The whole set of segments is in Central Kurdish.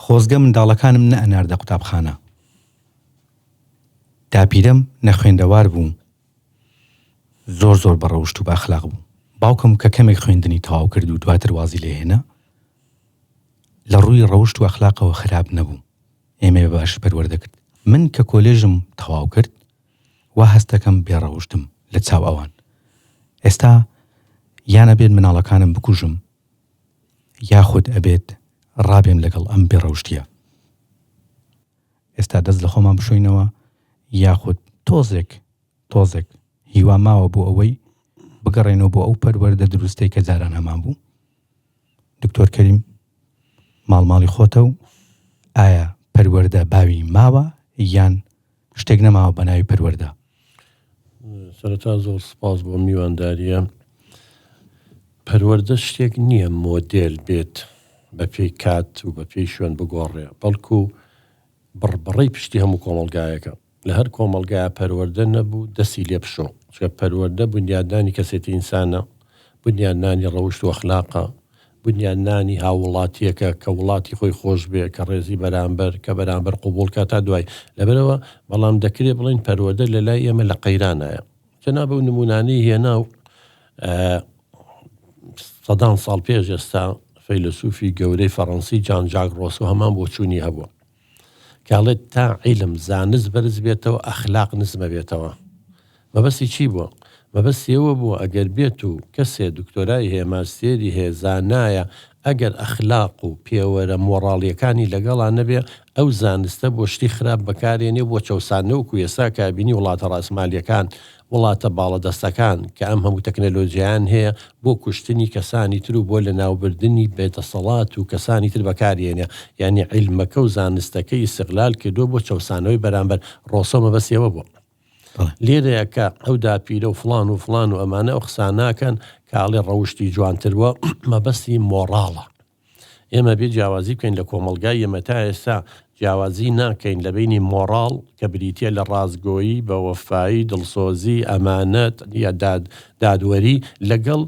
خۆزگە منداڵەکانم نەئەناردە قوتابخانە. داپیرەم نەخوێندەوار بوو، زۆر زۆر بە ڕەوشت و بە ئەخلاق بوو. باوکم کە کەمێک خوێندنی تەواو کرد و دواتر وازی لێ هێنا، لە ڕووی ڕەوشت و ئەخلاقەوە خراپ نەبوو. ئێمەی بە باشی پەروەردە کرد. من کە کۆلێژم تەواو کرد، وا هەست دەکەم بێ ڕەوشتم لە چاو ئەوان. ئێستا یان ئەبێت مناڵەکانم بکوژم یاخود ئەبێت ڕابێم لەگەڵ ئەم بێ ڕەوشتیە. ئێستا دەست لە خۆمان بشۆینەوە یاخود تۆزێک تۆزێک هیوا ماوە بۆ ئەوەی بگەڕێنەوە بۆ ئەو پەروەردە دروستەی کە جاران هەمان بوو؟ دکتۆر کەریم ماڵ ماڵی خۆتە و ئایا پەروەردە باوی ماوە یان شتێک نەماوە بە ناوی پەروەردە؟ سەرەتا زۆر سپاس بۆ میوانداریە. پەروەردە شتێک نییە مۆدێل بێت بە پێی کات و بە پێی شوێن بگۆڕێ، بەڵکو بڕبڕەی پشتی هەموو کۆمەڵگایەکە. لە هەر کۆمەڵگایە پەروەردە نەبوو دەستی لێ بشۆ، چونکە پەروەردە بونیادنانی کەسێتی ئینسانە، بونیادنانی ڕەوشت و ئەخلاقە، بونیادنانی هاووڵاتییەکە کە وڵاتی خۆی خۆش بێ، کە ڕێزی بەرامبەر، کە بەرامبەر قبوڵ کا تا دوای. لەبەرئەوە بەڵام دەکرێ بڵێین پەروەردە لە لای ئێمە لە قەیرانایە. جەناب ئەو نموونانەی هێنا و سەدان ساڵ پێش ئێستا فەیلەسوفی گەورەی فەڕەنسی جان ژاک ڕۆسۆ هەمان بۆچوونی هەبووە. کە ئەڵێت تا عیلم، زانست بەرز بێتەوە ئەخلاق نزمە بێتەوە. مەبەستی چی بووە؟ مەبەستی ئەوە بووە ئەگەر بێت و کەسێ دکتۆرای هەیە، ماستێری هەیە، زانایە، ئەگەر ئەخلاق و پێوەرە مۆڕاڵیەکانی لەگەڵا نەبێ، ئەو زانستە بۆ شتی خراپ بەکارێنێ و بۆ چەوساندنەوە وەکو ئێستا کە ئەبینی وڵاتە ڕاسمالیەکان، وڵاتە باڵادەستەکان کە ئەم هەموو تەکنەلۆجیایان هەیە بۆ کوشتنی کەسانی تر و بۆ لەناوبردنی بێدەسەڵات و کەسانی تر بەکاریێنێ یانی عیلمەکە و زانستەکەی ئیستغلال کردووە بۆ چەوسانەوەی بەرامبەر ڕۆسۆ مەبەستی ئەوە بووە لێرەیە کە ئەو داپیرە و فڵان و فڵان و ئەمانە ئەو قساناکەن کە ئەڵێ ڕەوشتی جوانتر بووە مەبەستی مۆڕاڵە ئێمە بێ جیاوازی بکەین لە کۆمەڵگای ئێمە تا ئێستا جیاوازی ناکەین لە بەینی مۆڕاڵ کە بریتیە لە ڕاستگۆیی، بەوەفایی، دڵسۆزی، ئەمانەت یا داد دادوەری لەگەڵ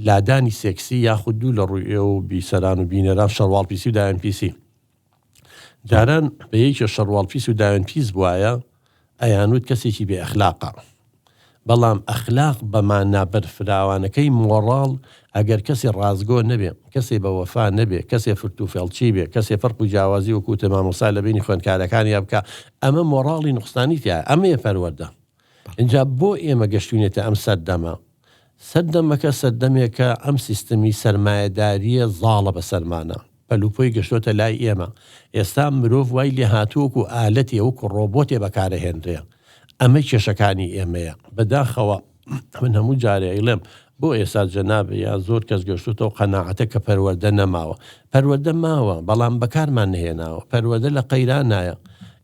لادانی سێکسی یاخود دوو لە ڕووی ئێوە و بیسەران و بینەران شەرواڵ پیسی و داوێن پیسی. جاران بە یەکێ شەرواڵ پیس و داوێن پیس بوایە ئەیانوت کەسێکی بێ ئەخلاقە. بەڵام ئەخلاق بە مانا بەرفراوانەکەی مۆڕاڵ ئەگەر کەسێ ڕاستگۆ نەبێ، کەسێ بە وەفا نەبێ، کەسێ فرت و فێڵچی بێ، کەسێ فەرق و جیاوازی وەکو وتم مامۆستا لە بەینی خوێندکارەکانیا بکا، ئەمە مۆڕاڵی نوقسانی تیایە، ئەمەیە پەروەردە. ئینجا بۆ ئێمە گەشتوینەتە ئەم سەردەمە؟ سەردەمەکە سەردەمێکە ئەم سیستمی سەرمایەدارییە زاڵە بەسەرمانا. پەلوپۆی گەشتۆتە لای ئێمە. ئێستا مرۆڤ وای لێهاتووە وەکو ئالەتێ، وەکو ڕۆبۆتێ بەکارئەهێنرێ. ئەمە کێشەکانی ئێمەیە. بەداخەوە من هەموو جارێ ئەیڵێم بۆ ئێستا جەنابت یا زۆر کەس گەشتۆتە ئەو قەناعەتە کە پەروەردە نەماوە. پەروەردە ماوە، بەڵام بەکارمان نەهێناوە. پەروەردە لە قەیرانایە.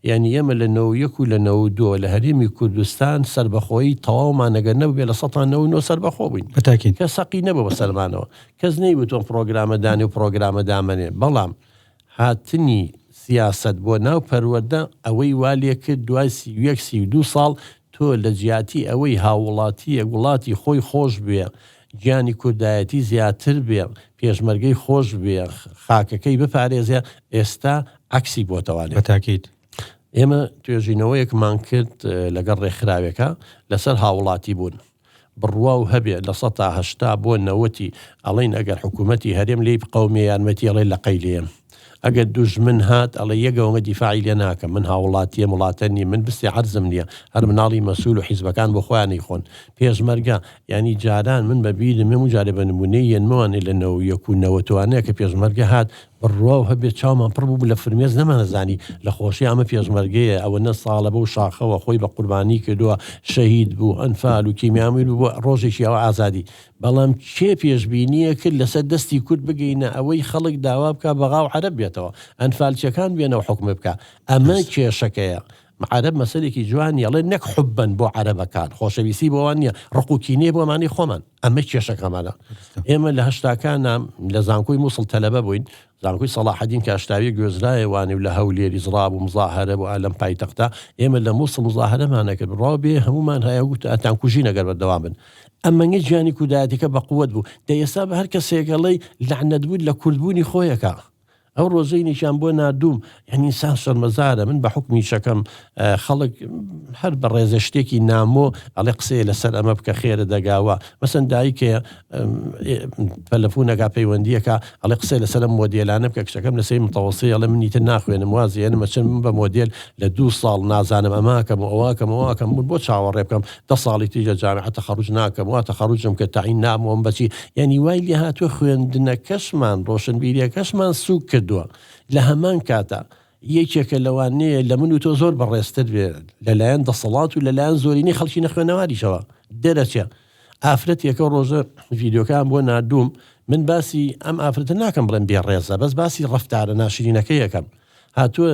یانی ئێمە لە 91 و لە 92 لە هەرێمی کوردستان سەربەخۆیی تەواومان ئەگەر نەبووبێ لە سەتا 99 سەربەخۆ بووین. بەتاکید. کەس هەقی نەبوو بەسەرمانەوە. کەس نەیوت ئەم پڕۆگرامە دانێ و پڕۆگرامە دامەنێ، بەڵام هاتنی سیاسەت بۆ ناو پەروەردە ئەوەی وا لێکرد دوای 31 32 ساڵ تۆ لە جیاتی ئەوەی هاووڵاتییەک وڵاتی خۆی خۆش بوێ، گیانی کوردایەتی زیاتر بێ، پێشمەرگەی خۆش بوێ، خاکەکەی بپارێزێ، ئێستا عەکسی بۆتەوانێ. بە تاکید. ئێمە توێژینەوەیەکمان کرد لەگەڵ ڕێکخراوێکا لەسەر هاووڵاتی بوون. بڕواو هەبێ لە سەتا 80 بۆ نەوەتی ئەڵین ئەگەر حکوومەتی هەرێم لێی بقەومێ یارمەتی ئەڵێ لەقەی لێم ئەگەر دوژمن هات ئەڵێ یەک ئەوەنە دیفاعی لێ ناکەم من هاوڵاتیەم وڵاتە نیم من بستی عەرزم نییە هەر مناڵی مەسول و حیزبەکان بۆ خۆیان ئەیخۆن پێشمەرگە یانی جاران من بە بیرم هەموو جارێ بە نمونەی یەنمەوانێ لە نەوە یەک و نەوەتوانەیە کە پێشمەرگە هات بڕواو هەبێ چاومان پڕ بوو لە فرمێس نەمانەزانی لە خۆشی ئەمە پێشمەرگەیە ئەوەنە ساڵە بەو شاخەوە خۆی بە قوربانی کردووە شەهید بوو ئەنفال و کیمیاوی بوو ڕۆژێکی ئەوە ئازادی بەڵام کێ پێشبینیە کرد لەسەر دەستی کورد بگەینە ئەوەی خەڵک داوا بکا بەغا و عەرەب بێتەوە ئەنفالچیەکان بێنەوە حوکم بکا ئەمە کێشەکەیە عەرەب مەسەلێکی جوان نیە ئەڵێ نەک حوبەن بۆ عەرەبەکان خۆشەویستی بۆ وان نیە ڕق و کینەیە بۆ ئەمانەی خۆمان ئەمە کێشەکەمانە ئێمە لە هەشتاکانە لە زانکۆی مووسڵ تەلەبە بووین زانکۆی سەڵاحەدین کە هەشتاویە گوێزرایە وانێ و لە هەولێر ئیزڕاب و مزاهەرە بوو ئالەم پایتەختە ئێمە لە مووسڵ مزاهەرەمان نەکرد بڕاو بێ هەمومان هەیە وت ئەتان کوژین ئەگەر بەردەوام بن ئەمەنگە گیانی کوردایەتەکە بە قوت بوو دە ئێستا بە هەر کەسێک ئەڵێی لەعنەت بوو لە کوردبوونی خۆیەکە. ئەو ڕۆژەینێکیان بۆ ناردووم یعنی ئینسان شەرمەزارە من بە حوکمی شەکەم خەڵک هەر بە ڕێزە شتێکی نامۆ ئەڵێ قسەیە لەسەر ئەمە بکە خێرە دەگاوە مەسەن دایکەیە تەلەفونەکە پەیوەندیەکە ئەڵێ قسەی لەسەر ئەم مۆدێلانە بکە کچەکەم لەسەری متەوەسەی ئەڵێ من ئیتر ناخوێنم وازێنم ئەچم من بە مۆدێل لە دوو ساڵ نازانم ئەماکەم و ئەوەکەم ئەوەکەم من بۆ چاوەڕێ بکەم دە ساڵی تریش لە جامیعە تەخەڕوج ناکەم وا تەخەڕوجم کرد تەعین نابم بەچی یعنی وای لێ هاتووە خوێندنەکەشمان ڕۆشنبیریەکەشمان سووک کردووە لە هەمان کاتا یەکێکە لەوانەیە لە من و تۆ زۆر بەڕێزتر بێ لەلایەن دەسەڵات و لەلایەن زۆرینەی خەڵکی نەخوێنەواریشەوە دەرەچێ ئافرەتێکە ڕۆژە ڤیدیۆکان بۆ ناردووم من باسی ئەم ئافرەتە ناکەم بڵێم بێ ڕێزە بەس باسی ڕەفتارە ناشرینەکەی یەکەم هاتووە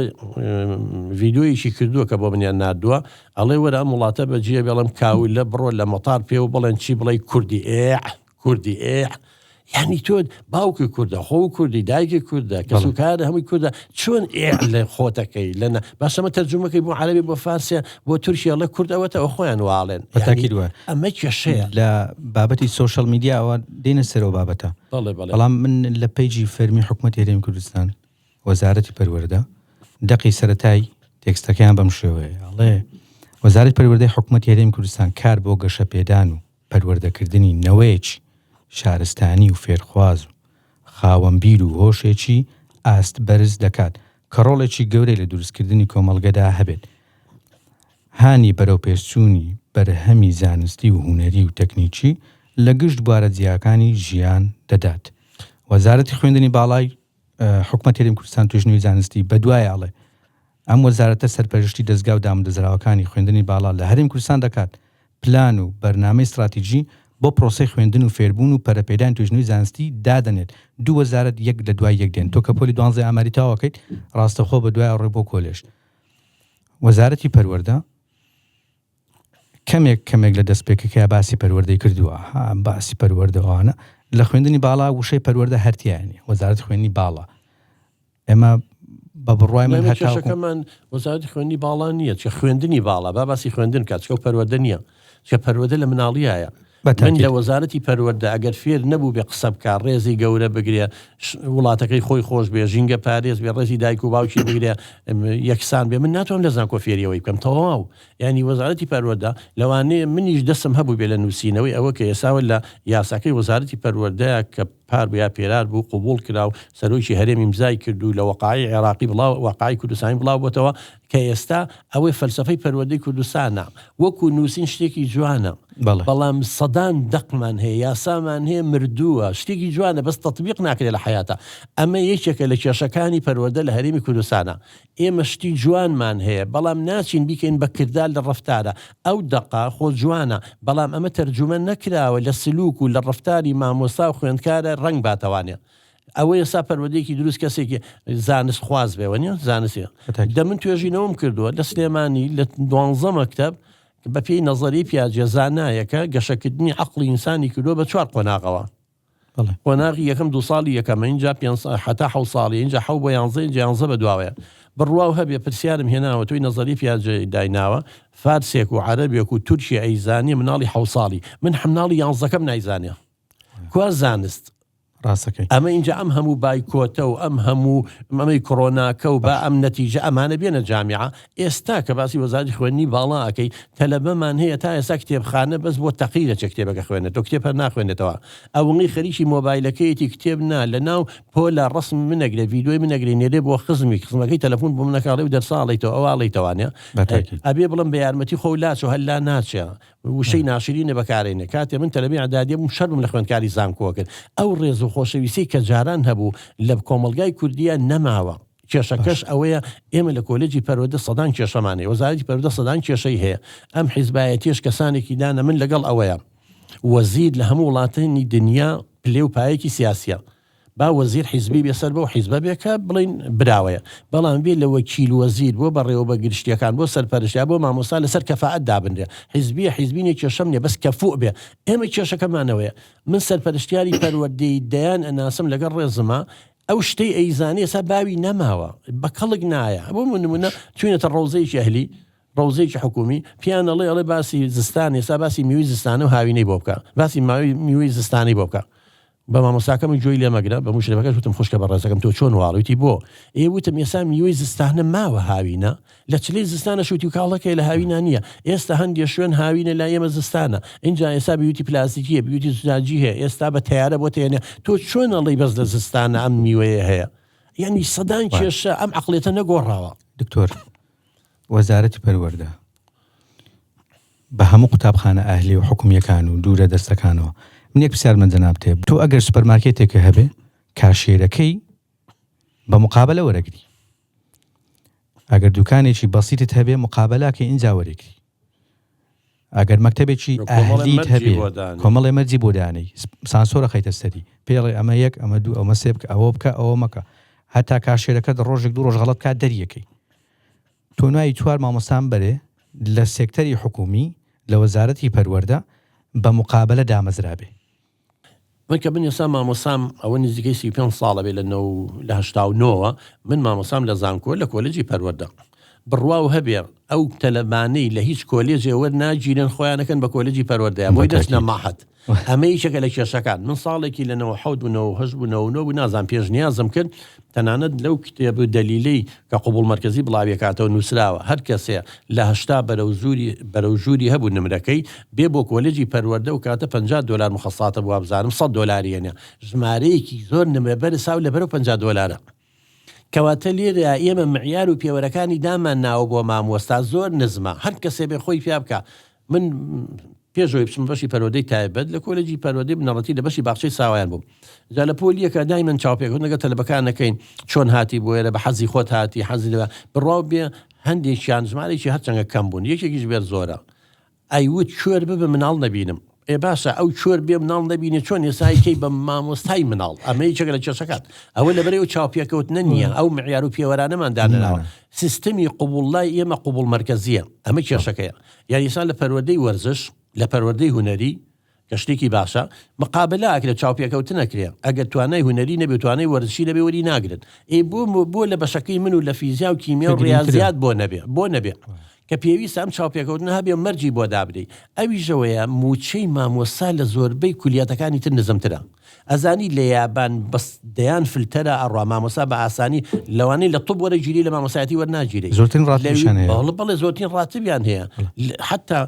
ڤیدیۆیەکی کردووە کە بۆ منیان ناردووە ئەڵێ وەرە ئەم وڵاتە بەجێ بێڵم کاولە بڕۆ لە مەتار پێ و بڵێن چی بڵێ کوردی ئێ کوردی ئێ یعنی تۆ باوکی کوردە خۆ کوردی دایکی کوردە کەس و کار هەمووی کوردە چۆن ئێ لە خۆتەکەی لە باشەمە تەرجومەکەی بۆ عەربی بۆ فارسە بۆ تورکیا لە کورد ئەوەتە ئەو خۆیان واڵێن بەتاکید وایە ئەمە کێشەیە لە بابەتی سۆشیال میدیاوە دێنە سەرەوە بابەتە بەڵێ بەڵێ بەڵام من لە پەیجی فەرمی حکوومەت هەرێمی کوردستان وەزارەتی پەروەردە دەقی سەرەتای تێکستەکەیان بەم شێوەیە ئەڵێ وەزارەتی پەروەردەی حکوومەتی هەرێمی کوردستان کار بۆ گەشەپێدان و پەروەردەکردنی نەوەیەکی شارستانی و فێرخواز و خاوەن بیر و هۆشێکی ئاست بەرز دەکات کە ڕۆڵێکی گەورەی لە دروستکردنی کۆمەڵگەدا هەبێت. هانی بەرەوپێشچوونی بەرهەمی زانستی و هونەری و تەکنیکی لە گشت بوارە جیاکانی ژیان دەدات. وەزارەتی خوێندنی باڵای حکومەتی هەرێمی کوردستان توێژینەوەی زانستی بەدوای ئەڵێ ئەم وەزارەتە سەرپەرشتی دەزگا و دامودەزراوەکانی خوێندنی باڵا لە هەرێمی کوردستان دەکات، پلان و بەرنامەی ستراتیجی بۆ پرۆسەی خوێندن و فێربوون و پەرەپێدانی توێژینەوەی زانستی دادەنێت، دوو وەزارەت یەک لە دوای یەک دێن، تۆ کە پۆلی دوانزەی ئاماری تەواو ئەکەیت ڕاستەوخۆ بە دوای ئەڕۆی بۆ کۆلێژ. وەزارەتی پەروەردە کەمێک کەمێک لە دەستپێکەکەیا باسی پەروەردەی کردووە، ها باسی پەروەردە ئەوانە، لە خوێندنی باڵا وشەی پەروەردە هەر تیایە نییە، وەزارەتی خوێندنی باڵا. ئێمە بە بڕوای من هەتا کێشەکەمان وەزارەتی خوێندنی باڵا نییە چ خوێندنی باڵا با باسی خوێندن کات چکە پەروەردە نییە چکە پەروەردە لە مناڵیایە من لە وەزارەتی پەروەردە ئەگەر فێر نەبوو بێ قسە بکە ڕێزی گەورە بگرێ وڵاتەکەی خۆی خۆش بێ ژینگە پارێز بێ ڕێزی دایک و باوکی بگرێ یەکسان بێ من ناتوانم لە زانکۆ فێریەوەی بکەم تەواو ینی وەزارەتی پەروەردە لەوانەیە منیش دەستم هەبوو بێ لە نووسینەوەی ئەوە کە ئێساوە لە یاساکەی وەزارەتی پەروەردەیە کە پار بوو یا پێرار بوو قبوڵ کرا و سەرۆکی هەرێم ئیمزای کرد و لە وەقاعی عێراقی بڵاو وەقاعی کوردستانی بڵاو بۆتەوە کە ئێستا ئەوەی فەلسەفەی پەروەردەی کوردستانە وەکو نووسین شتێکی جوانە بەڵام سەدان دەقمان هەیە یاسامان هەیە مردووە شتێکی جوانە بەس تەتبیق ناکرێت لە حەیاتا ئەمە یەکێکە لە کێشەکانی پەروەردە لە هەرێمی کوردستانە ئێمە شتی جوانمان هەیە بەڵام ناچین بیکەین بە کردار لە ڕەفتارا ئەو دەقە خۆ جوانە بەڵام ئەمە تەرجومە نەکراوە لە سلوک و لە ڕەفتاری مامۆستا و خوێندکارە ڕەنگ باتەوانێ ئەوە ئێستا پەروەردەیەکی دروست کەسێکی زانست خواز بێ وەنیە زانستی دە من توێژینەوەم کردووە لە سلێمانی لە دوانزە مەکتەب بەپێی نەزەری پیاجێ زانایەکە گەشەکردنی عەقڵی ئینسانی کردووە بە چوار قۆناغەوە قۆناغی یەکەم دوو ساڵی یەکەمە ئینجا پێنج هەتا حەوت ساڵی ئینجا حەو بۆ یانزە ئینجا یانزە بە دواوەیە بڕواو هەبێ پرسیارم هێناوە تۆی نەزەری پیاجێ دایناوە فارسێک و عەرەبێک و تورکی ئەیزانێ مناڵی حەو ساڵی من حمناڵی یانزەکەم نایزانێ کوا زانست ڕاستەکەی ئەمە ئینجا ئەم هەموو بایکۆتە و ئەم هەموو ئەمەی کۆرۆناکە و با ئەم نەتیجە ئەمانە بێنە جامیعە ئێستا کە باسی وەزارەتی خوێندنی باڵا ئەکەی تەلەبەمان هەیە تا ئێستا کتێبخانە بەس بۆ تەقی دەچێ کتێبەکە خوێنێتەوە کتێب هەر ناخوێنێتەوە ئەوەی خەریکی مۆبایلەکەیەتی کتێب نا لە ناو پۆلا ڕەسمی من ئەگرێ ڤیدیۆی من ئەگرێ نێرێ بۆ خزمی خزمەکەی تەلەفۆن بۆ من ئەکا ئەڵێ و دەرسا ئەڵێیتەوە ئەوە ئەڵێیتەوانێ بەتاکید. ئەبێ بڵێم بە یارمەتی خۆو لاچۆ هەر لا ناچێ وشەی ناشرینە بەکارێنێ کاتێ من تەلەبەی ئیعدادیە بووم شەرمم لە خوێندکاری زانکۆ کرد ئەو ڕێز و خۆشەویستیەی کە جاران هەبوو لە کۆمەڵگای کوردیە نەماوە کێشەکەش ئەوەیە ئێمە لە کۆلێجی پەروەردە سەدان کێشەمان هەیە وەزارەتی پەروەردە سەدان کێشەی هەیە ئەم حیزبایەتیەش کەسانێکی دانە من لەگەڵ ئەوەیە وەزیر لە هەموو وڵاتانی دنیا پلێ و پایەکی سیاسیە با وەزیر حیزبی بێ سەر بەو حیزبە بێ کە بڵین براوەیە بەڵام بێ لە وەکیل وەزیر بۆ بەڕێوەبە گشتیەکان بۆ سەرپەرشتیا بۆ مامۆستا لەسەر کەفائەت دابنرێ حیزبیە حیزبی نیە کێشەم نیە بەس کەفوء بێ ئێمە کێشەکەمانەوەیە من سەرپەرشتیاری پەروەردەی دەیان ئەناسم لەگەڵ ڕێزما ئەو شتەی ئەیزانێ ئێستا باوی نەماوە بە کەڵک نایە بۆ نمونە چوینەتە ڕەوزەیەکی ئەهلی ڕەوزەیەکی حکومی پیان ئەڵێ ئەڵێ باسی زستان ئێستا باسی میوەی زستانە و هاوینەی بۆ بکە باسی ماوەی میوەی زستانەی بۆ بکە. بە مامۆستاکەم گوێی لێ مەگرە، بە موشرفەکەش وتم خوشکە بەڕێزەکەم تۆ چۆن واڵی؟ وتی بۆ؟ ئێ وتم ئێستا میوەی زستانە ماوە هاوینە لە چلەی زستانە شوتی و کاڵەک هەیە لە هاوینا نییە ئێستا هەندێ شوێن هاوینە لای ئێمە زستانە ئینجا ئێستا بیوتی پلاستیکیە بیوتی زجاجی هەیە ئێستا بە تەیارە بۆ تێنێ تۆ چۆن ئەڵێی بەس لە زستانە ئەم میوەیە هەیە یعنی سەدان کێشە ئەم عەقڵیەتە نەگۆڕاوە. دکتۆر وەزارەتی پەروەردە بە هەموو قوتابخانە ئەهلی و حکومیەکان و دوورە دەستەکانەوە من یەک پرسیارمە جەنابت هەیە تۆ ئەگەر سوپەرمارکێتێکە هەبێ کاشێرەکەی بە مقابلە وەرەگری ئەگەر دوکانێکی بەسیتت هەبێ مقابلاکەی ئینجا وەرەگری ئەگەر مەکتەبێکی ئەهلیت هەبێ کۆمەڵێ مەرجی بۆ دانەی سانسۆرە خەیتە سەری پێڵێ ئەمە یەک ئەمە دوو ئەمە سێ بکە ئەوە بکە ئەوە مەکە هەتا کاشێرەکەت ڕۆژێک دوو ڕۆژ غەڵەت بکات دەریەکەی تۆ ناوی چوار مامۆستام بەرێ لە سێکتەری حکومی لە وەزارەتی پەروەردە بە مقابەلە دامەزرابێ. من کە من ئێستا مامۆستام ئەوە نزیکەی 35 ساڵە بێ لە نۆ لە 89 ەوە من مامۆستام لە زانکۆ لە کۆلێجی پەروەردە بڕواو هەبێ ئەو تەلەبانەی لە هیچ کۆلێجێ وەرناگیرن خۆیانەکەن بە کۆلێجی پەروەردەیە بۆی دەچنە مەعهەد ئەمە یەکێکە لە کێشەکان من ساڵێکی لە 97 بوو 98 بوو 99 بوو نازانم پێشنیازم کرد تەنانەت لەو کتێب و دەلیلەی کە قبوڵ مەرکەزی بڵاویەکاتەوە نووسراوە هەر کەسێ لە 80 بەرەو زوری بەرەو ژووری هەبوو نمرەکەی بێ بۆ کۆلێجی پەروەردە و کاتە 50 دۆلار مخەساتە بوو وابزانم 100 دۆلاری هێنێ ژمارەیەکی زۆر نمرە بەرز هاو لەبەرەو 50 دۆلارە کەواتە لێرە ئێمە معیار و پێوەرەکانی دامان ناوە بۆ مامۆستا زۆر نزمە هەر کەسێ بێ خۆی پیا بکا من پێش ئەوەی بچمە بەشی پەروەردەی تایبەت لە کۆلێجی پەروەردەی بنەڕەتی لە بەشی باخچەی ساوایان بووم جا لە پۆلیەکە دایمەن چاوپێکەوتن لەگەڵ تەلەبەکان نەکەین چۆن هاتی بۆ ئێرە بە حەزی خۆت هاتی حەزی لە بڕواو بێ هەندێکیان ژمارێکی هەرچەنگە کەم بوون یەکێکیش بێت زۆرە ئەیوت کوێر ببم مناڵ نەبینم. ئێ باشە ئەو کوێر بێ مناڵ نەبینێ چۆن ئێستا ئەیکەی بە مامۆستای مناڵ ئەمە یەکێکە لە کێشەکان ئەوە لەبەر ئەو چاوپێکەوتنە نییە ئەو معیار و پێوەرانەمان دانەناوە سیستمی قبوڵ لای ئێمە قبوڵ مەرکەزیە ئەمە کێشەکەیە یانی ئێستا لە پەروەردەی وەرزش لە پەروەردەی هونەری کە شتێکی باشە مقابلە ئەکرێت چاوپێکەوتن ئەکرێ ئەگەر توانای هونەری نەبێ توانای وەرزشی نەبێ وەری ناگرن ئێ بۆ بۆ لە بەشەکەی من و لە فیزیا و کیمیا و ڕیازیات بۆ نەبێ بۆ نەبێ کە پێویستە ئەم چاوپێکەوتنە هەبێ و مەرجی بۆ دابنێی ئەویش ئەوەیە مووچەی مامۆستا لە زۆربەی کولیاتەکانی تر نزمترە ئەزانی لە یابان بەس دەیان فلتەرە ئەڕوا مامۆستا بە ئاسانی لەوانەیە لە طب وەرەگیری لە مامۆستایەتی وەرناگیرێ زۆرترین ڕاتبیشیان هەیە بەڵێ بەڵێ زۆرترین ڕاتبیان هەیە حتا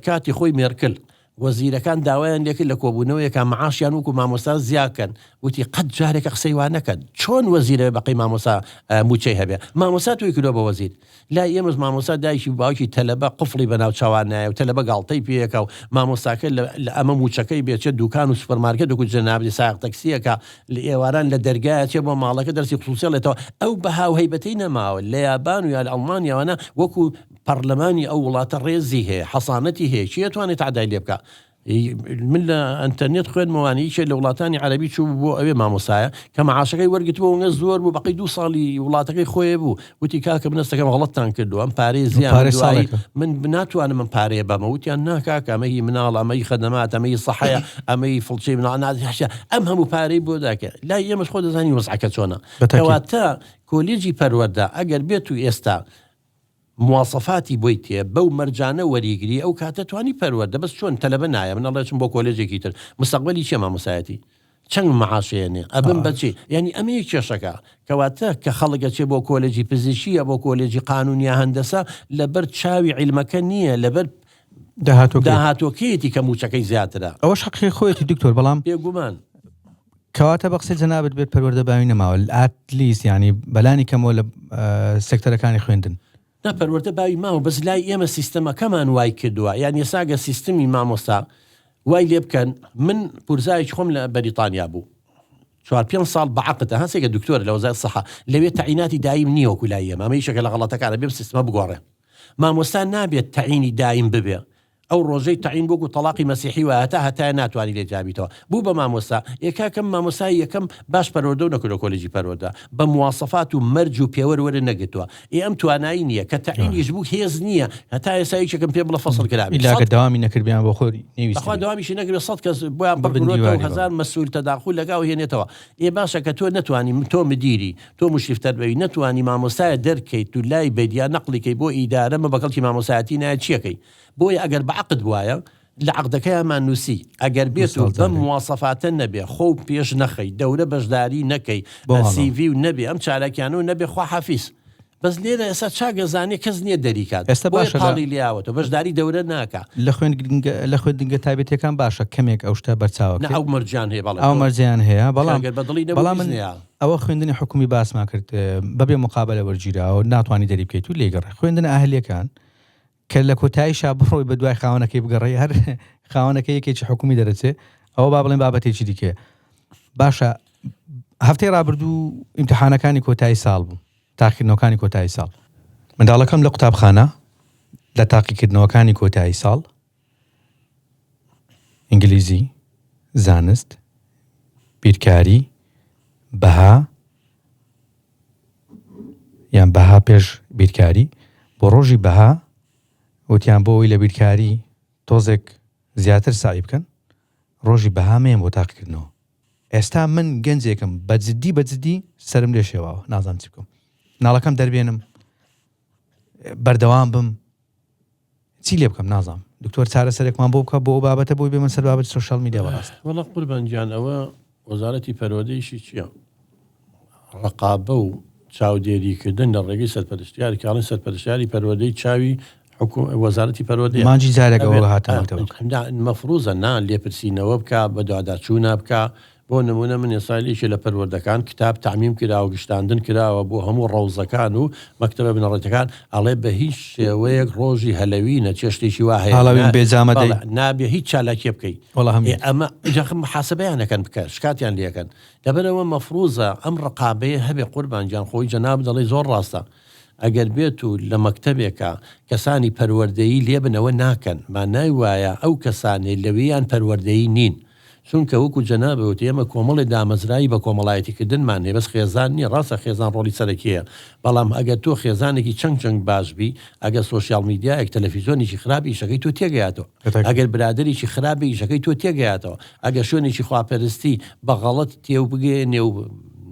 کاتی خۆی مێرکل وەزیرەکان داوایان لێکرد لە کۆبوونەوەیەکا معاشیان وەکو مامۆستا زیاد کەن، وتی قەت جارێکە قسەی وا نەکەن، چۆن وەزیر ئەبێ بەقەی مامۆستا مووچەی هەبێ؟ مامۆستا تۆی کردوە بە وەزیر. لای ئێمەش مامۆستا دایکی و باوکی تەلەبە قفڵی بە ناوچاوان نایە و تەلەبە گاڵتەی پێ ئەکا و مامۆستاکە لە ئەمە مووچەکەی بێ چێ دوکان و سوپەرمارکێت وەکو جەنابی سایەق تەکسیەکە لە ئێواران لە دەرگایە چێ بۆ ماڵەکە دەرسی خسووسی ئەڵێتەوە ئەو بەها و هەیبەتەی نەماوە لە یابان و یا لە ئەڵمانیاوانە وەکو پەڕلەمانی ئەو وڵاتە ڕێزی هەیە، حەسانەتی هەیە، کێ ئەتوانێ تەعدای لێ بکا؟ من لە ئەنتەرنێت خوێندمەوانە یەکێ لە وڵاتانی عەرەبی چوو بۆ ئەوێ مامۆستایە کە مەعاشەکەی وەرگتبوو ئەوەنە زۆر بوو بەقەی دوو ساڵی وڵاتەکەی خۆی بوو وتی کاکە من هەستەکەم غەڵەتتان کردووە ئەم پارەی زیان پارەی دوایی ساڵێکە. من ناتوانم ئەم پارەیە بەمە وتیان نا کاکە ئەمە هی مناڵە ئەمە هی خەدەمات ئەمە هی سەحەیە ئەمە هی فڵچەی مناڵ نازیحشە ئەم هەموو پارەی بۆ داکە لای ئێمەش خۆ دەزانی وەزعەکە چۆنە بەتەکید. کەواتە کۆلێجی پەروەردە ئەگەر بێت و ئێستا مواسەفاتی بۆی تێ بەو مەرجانە وەریگری ئەو کاتە توانی پەروەردە بەس چۆن تەلەبە نایە من ئەڵێ چم بۆ کۆلێجێکی تر مستەقبەلی چیە مامۆسایەتی چەند معاشێنێ ئەبم بەچی یعنی ئەمەیە کێشەکە کەواتە کە خەڵک ئەچێ بۆ کۆلێجی پزیشکی یا بۆ کۆلێجی قانون یا هەندەسە لەبەر چاوی عیلمەکە نییە لەبەر داهاتوەکەی داهاتوەکەیەتی کە موچەکەی زیاترە. ئەوەش حەقی خۆیەتی دکتۆر بەڵام بێگومان. کەواتە بە قسەی جەنابت بێت پەروەردە باوی نەماوە at least یانی بەلانی کەمەوە لە سێکتەرەکانی خوێندن. نا پەروەردە باوی ماوە بەس لای ئێمە سیستەمەکەمان وای کردووە یان ئێستا گەر سیستمی مامۆستا وای لێ بکەن من پورزایەکی خۆم لە بەریتانیا بوو چوار پێنج ساڵ بە عەقد ها سێکە دکتۆرە لە وەزارەت سەحە لەوێ تەعیناتی دایم نییە وەکو لای ئێمە ئەمە یەکێکە لە غەڵەتەکانە بێم سیستمە بگۆڕێ مامۆستا نابێت تەعینی دایم ببێ ئەو ڕۆژەی تەعین بوو وەکو تەڵاقی مەسیحی وایە هەتا هەتایە ناتوانی لێ جیابیتەوە بوو بە مامۆستا ئێ کاکە من مامۆستای یەکەم باش پەروەردەو نەکردوە کۆلێجی پەروەردە بە مواسەفات و مەرج و پێوەر وەرە نەگرتوە ئێ ئەم توانایی نیە کە تەعینیش بوو هێز نیە هەتا ئێستا یەکێکم پێ بڵێ فەسڵ کرابێ ئیلا گەر دەوامی نەکردبیان بۆ خۆی نەیویستبێ. بەخوا دەوامیشی نەکردبێ سەت کەس بۆیان پڕ ببن کردوەتەوە دیواری بەڵێ. هەزار مەسئول تەداخول لەگاو هێنێتەوە ئێ باشە کە تۆ نەتوانی تۆ مدیری تۆ مشرف تەربەوی نەتوانی مامۆستایە دەرکەیت و لای بەیت یا نەقلی کەی بۆ ئیدارە مە بەکەڵکی مامۆستایەتی نایەت چیەکەی بۆیە ئەگەر بە عەقد بوایە. لە عەقدەکەیامان نووسی ئەگەر بێت و بەم مواسەفاتە نەبێ خۆو پێش نەخەی دەورە بەشداری نەکەی سیڤی و نەبێ ئەم چالاکیانە و نەبێ خواحافیز. بەس لێرە ئێستا چاک ئەزانێ کەس نییە دەریکات ئێستا بۆیە باشە لە پاڵی لێیاوەتەوە بەشداری دەورە ناکا. لە خوێندنگە لە خوێندنگە تایبەتیەکان باشە کەمێک ئەو شتە بەرچاوە نا کرێ ئەو مەرجیان هەیە بەڵێ ئەو تۆ مەرجیان هەیە بەڵام ئەگەر بە دڵی نەبوو بەڵام من ئیزنەیە. ئەوە خوێندنی حکومی باسمان کرد بەبێ مقابەلە وەرگیراوە ناتوانی دەری بکەیت و لێی گەڕێ خوێندنە ئەهلیەکان کە لە کۆتاییشا بڕۆی بە دوای خاوەنەکەی بگەڕێی هەر خاوەنەکەی یەکێکی حکومی دەرەچێ ئەوە با بڵێن بابەتێکی دیکەیە باشە هەفتەی ڕابردوو ئیمتحانەکانی کۆتایی ساڵ بوو تاقیکردنەوەکانی کۆتایی ساڵ منداڵەکەم لە قوتابخانە لە تاقیکردنەوەکانی کۆتایی ساڵ ئینگلیزی زانست بیرکاری بەها یان بەها پێش بیرکاری بۆ ڕۆژی بەها وتیان بۆ ئەوەی لە بیرکاری تۆزێک زیاتر سەعی بکەن ڕۆژی بەها مەیەن بۆ تاقیکردنەوە ئێستا من گەنجێکم بە جدی بە جدی سەرم لێ شێواوە نازانم چی بکەم مناڵەکەم دەربێنم بەردەوام بم چی لێ بکەم نازانم دکتۆر چارەسەرێکمان بۆ بکە بۆ ئەو بابەتە بۆی بێمە سەر بابەتی سۆشیال میدیا بەڕاست. وەڵا قوربان گیان ئەوە وەزارەتی پەروەردە ئیشی چیە؟ ڕقابە و چاودێری کردن لە ڕێگەی سەرپەرشتیار کە ئەڵێن سەرپەرشتیاری پەروەردەی چاوی حکوم وەزارەتی پەروەردەیە مانگی جارێک ئەوە هاتە مەکتەبەکە. مەفروزە نا لێپرسینەوە بکا بەدواداچوونە بکا بۆ نموونە من ئێستا یەکێ لە پەروەردەکان کتاب تەعمیم کراوە گشتاندن کراوە بۆ هەموو ڕەوزەکان و مەکتەبە بنەڕەتیەکان ئەڵێ بە هیچ شێوەیەک ڕۆژی هەلەوینە چێ شتێکی وا هەیە هەڵەوین بێ جامە دەی. بەڵێ نابێ هیچ چالاکیە بکەی وەڵا هەم ئێ ئەمە ئینجا خە محاسبەیان ئەکەن بکە شکاتیان لێ ئەکەن لەبەرئەوە مەفروزە ئەم ڕقابەیە هەبێ قوربان گیان خۆی جەنابت دەڵێی زۆر ڕاستە ئەگەر بێت و لە مەکتەبێکا کەسانی پەروەردەیی لێ بن ئەوە ناکەن مانای وایە ئەو کەسانەی لەوێیان پەروەردەیی نین چونکە وەکو جەنابت وتی ئێمە کۆمەڵێ دامەزراوی بە کۆمەڵایەتی کردنمان هەیە بەس خێزان نیە ڕاستە خێزان ڕۆڵی سەرەکی هەیە بەڵام ئەگەر تۆ خێزانێکی چەنگ چەنگ باش بی ئەگەر سۆشیاڵ میدیایەک تەلەفیزۆنێکی خراپ ئیشەکەی تۆ تێگەیاتەوە ئەگەر برادەرێکی خراپ بی ئیشەکەی تۆ تێگەیاتەوە ئەگەر شوێنێکی خواپەرستی بە غەڵەت تێو بگەیەنێ و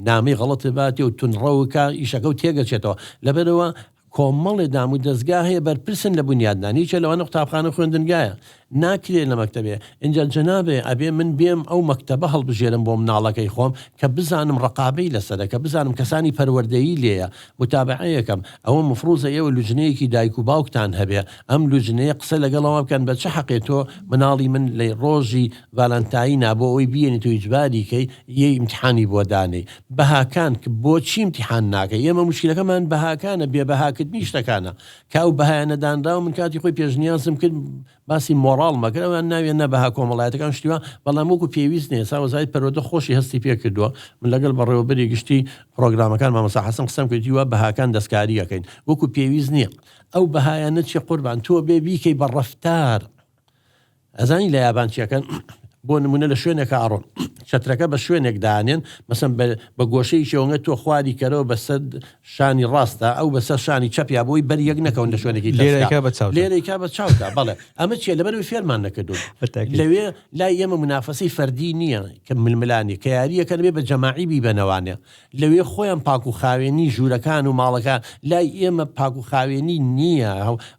نامەی غەڵەتت باتێ و توندڕەوکا ئیشەکەو تێگەچێتەوە لەبەرئەوە کۆمەڵێ دام و دەزگا هەیە بەرپرسن لە بونیادنان یەکێ لەوانە قوتابخانە و خوێندنگایە ناکرێ لە مەکتەبێ ئینجا جەنابێ ئەبێ من بێم ئەو مەکتەبە هەڵبژێرم بۆ مناڵەکەی خۆم کە بزانم ڕەقابەی لەسەرە کە بزانم کەسانی پەروەردەیی لێیە متابەعەیەکەم ئەوە مفروزە ئێوە لوجنەیەکی دایک و باوکتان هەبێ ئەم لوجنەیە قسە لەگەڵ ئەوان بکەن بە چ حەقێ تۆ مناڵی من لە ڕۆژی ڤالانتاینا بۆ ئەوەی بیەنیت و ئیجباری کەی یەی ئیمتحانی بۆ دانێی بەهاکان بۆچی ئیمتیحان ناکەی ئێمە موشکیلەکەمان بەهاکانە بێ بەهاکردنی شتەکانە کە ئەو بەهایانە دانراوە من کاتی خۆی پێشنیازم کرد باسی مۆڕاڵ مەکرد ئەوان ناویان نا بەها کۆمەڵایەتەکان شتی وا بەڵام وەکو پێویست نییە ئێستا وەزارەتی پەروەردە خۆشی هەستی پێ کردووە من لەگەڵ بەڕێوەبەری گشتی پڕۆگرامەکان مامۆستا حەسەن قسەم کرد وتی وا بەهاکان دەستکاری ئەکەین وەکو پێویست نییە ئەو بەهایانە چیە قوربان تۆ بێ بیکەی بە ڕەفتار ئەزانی لە یابان چیەکەن بۆ نمونە لە شوێنێکا ئەڕۆن چەترەکە بە شوێنێک دانێن مەسەن بە گۆشەیەکی ئەوەنگە تۆ خواری کەرەوە بەسەر شانی ڕاستە ئەو بەسەر شانی چەپ یا بۆی بەر یەک نەکەون لە شوێنێکی لێرەکە بە چاو لێرەکە بە چاوتا بەڵێ ئەمە چیە لەبەرەوەی فێرمان نەکردوون لەوێ لای ئێمە منافەسەی فەردی نییە کە ململانی کە یاریەکە بێ بە جەماعی بیبەنەوانێ لەوێ خۆیان پاک و خاوێنی ژوورەکان و ماڵەکان لای ئێمە پاک و خاوێنی نییە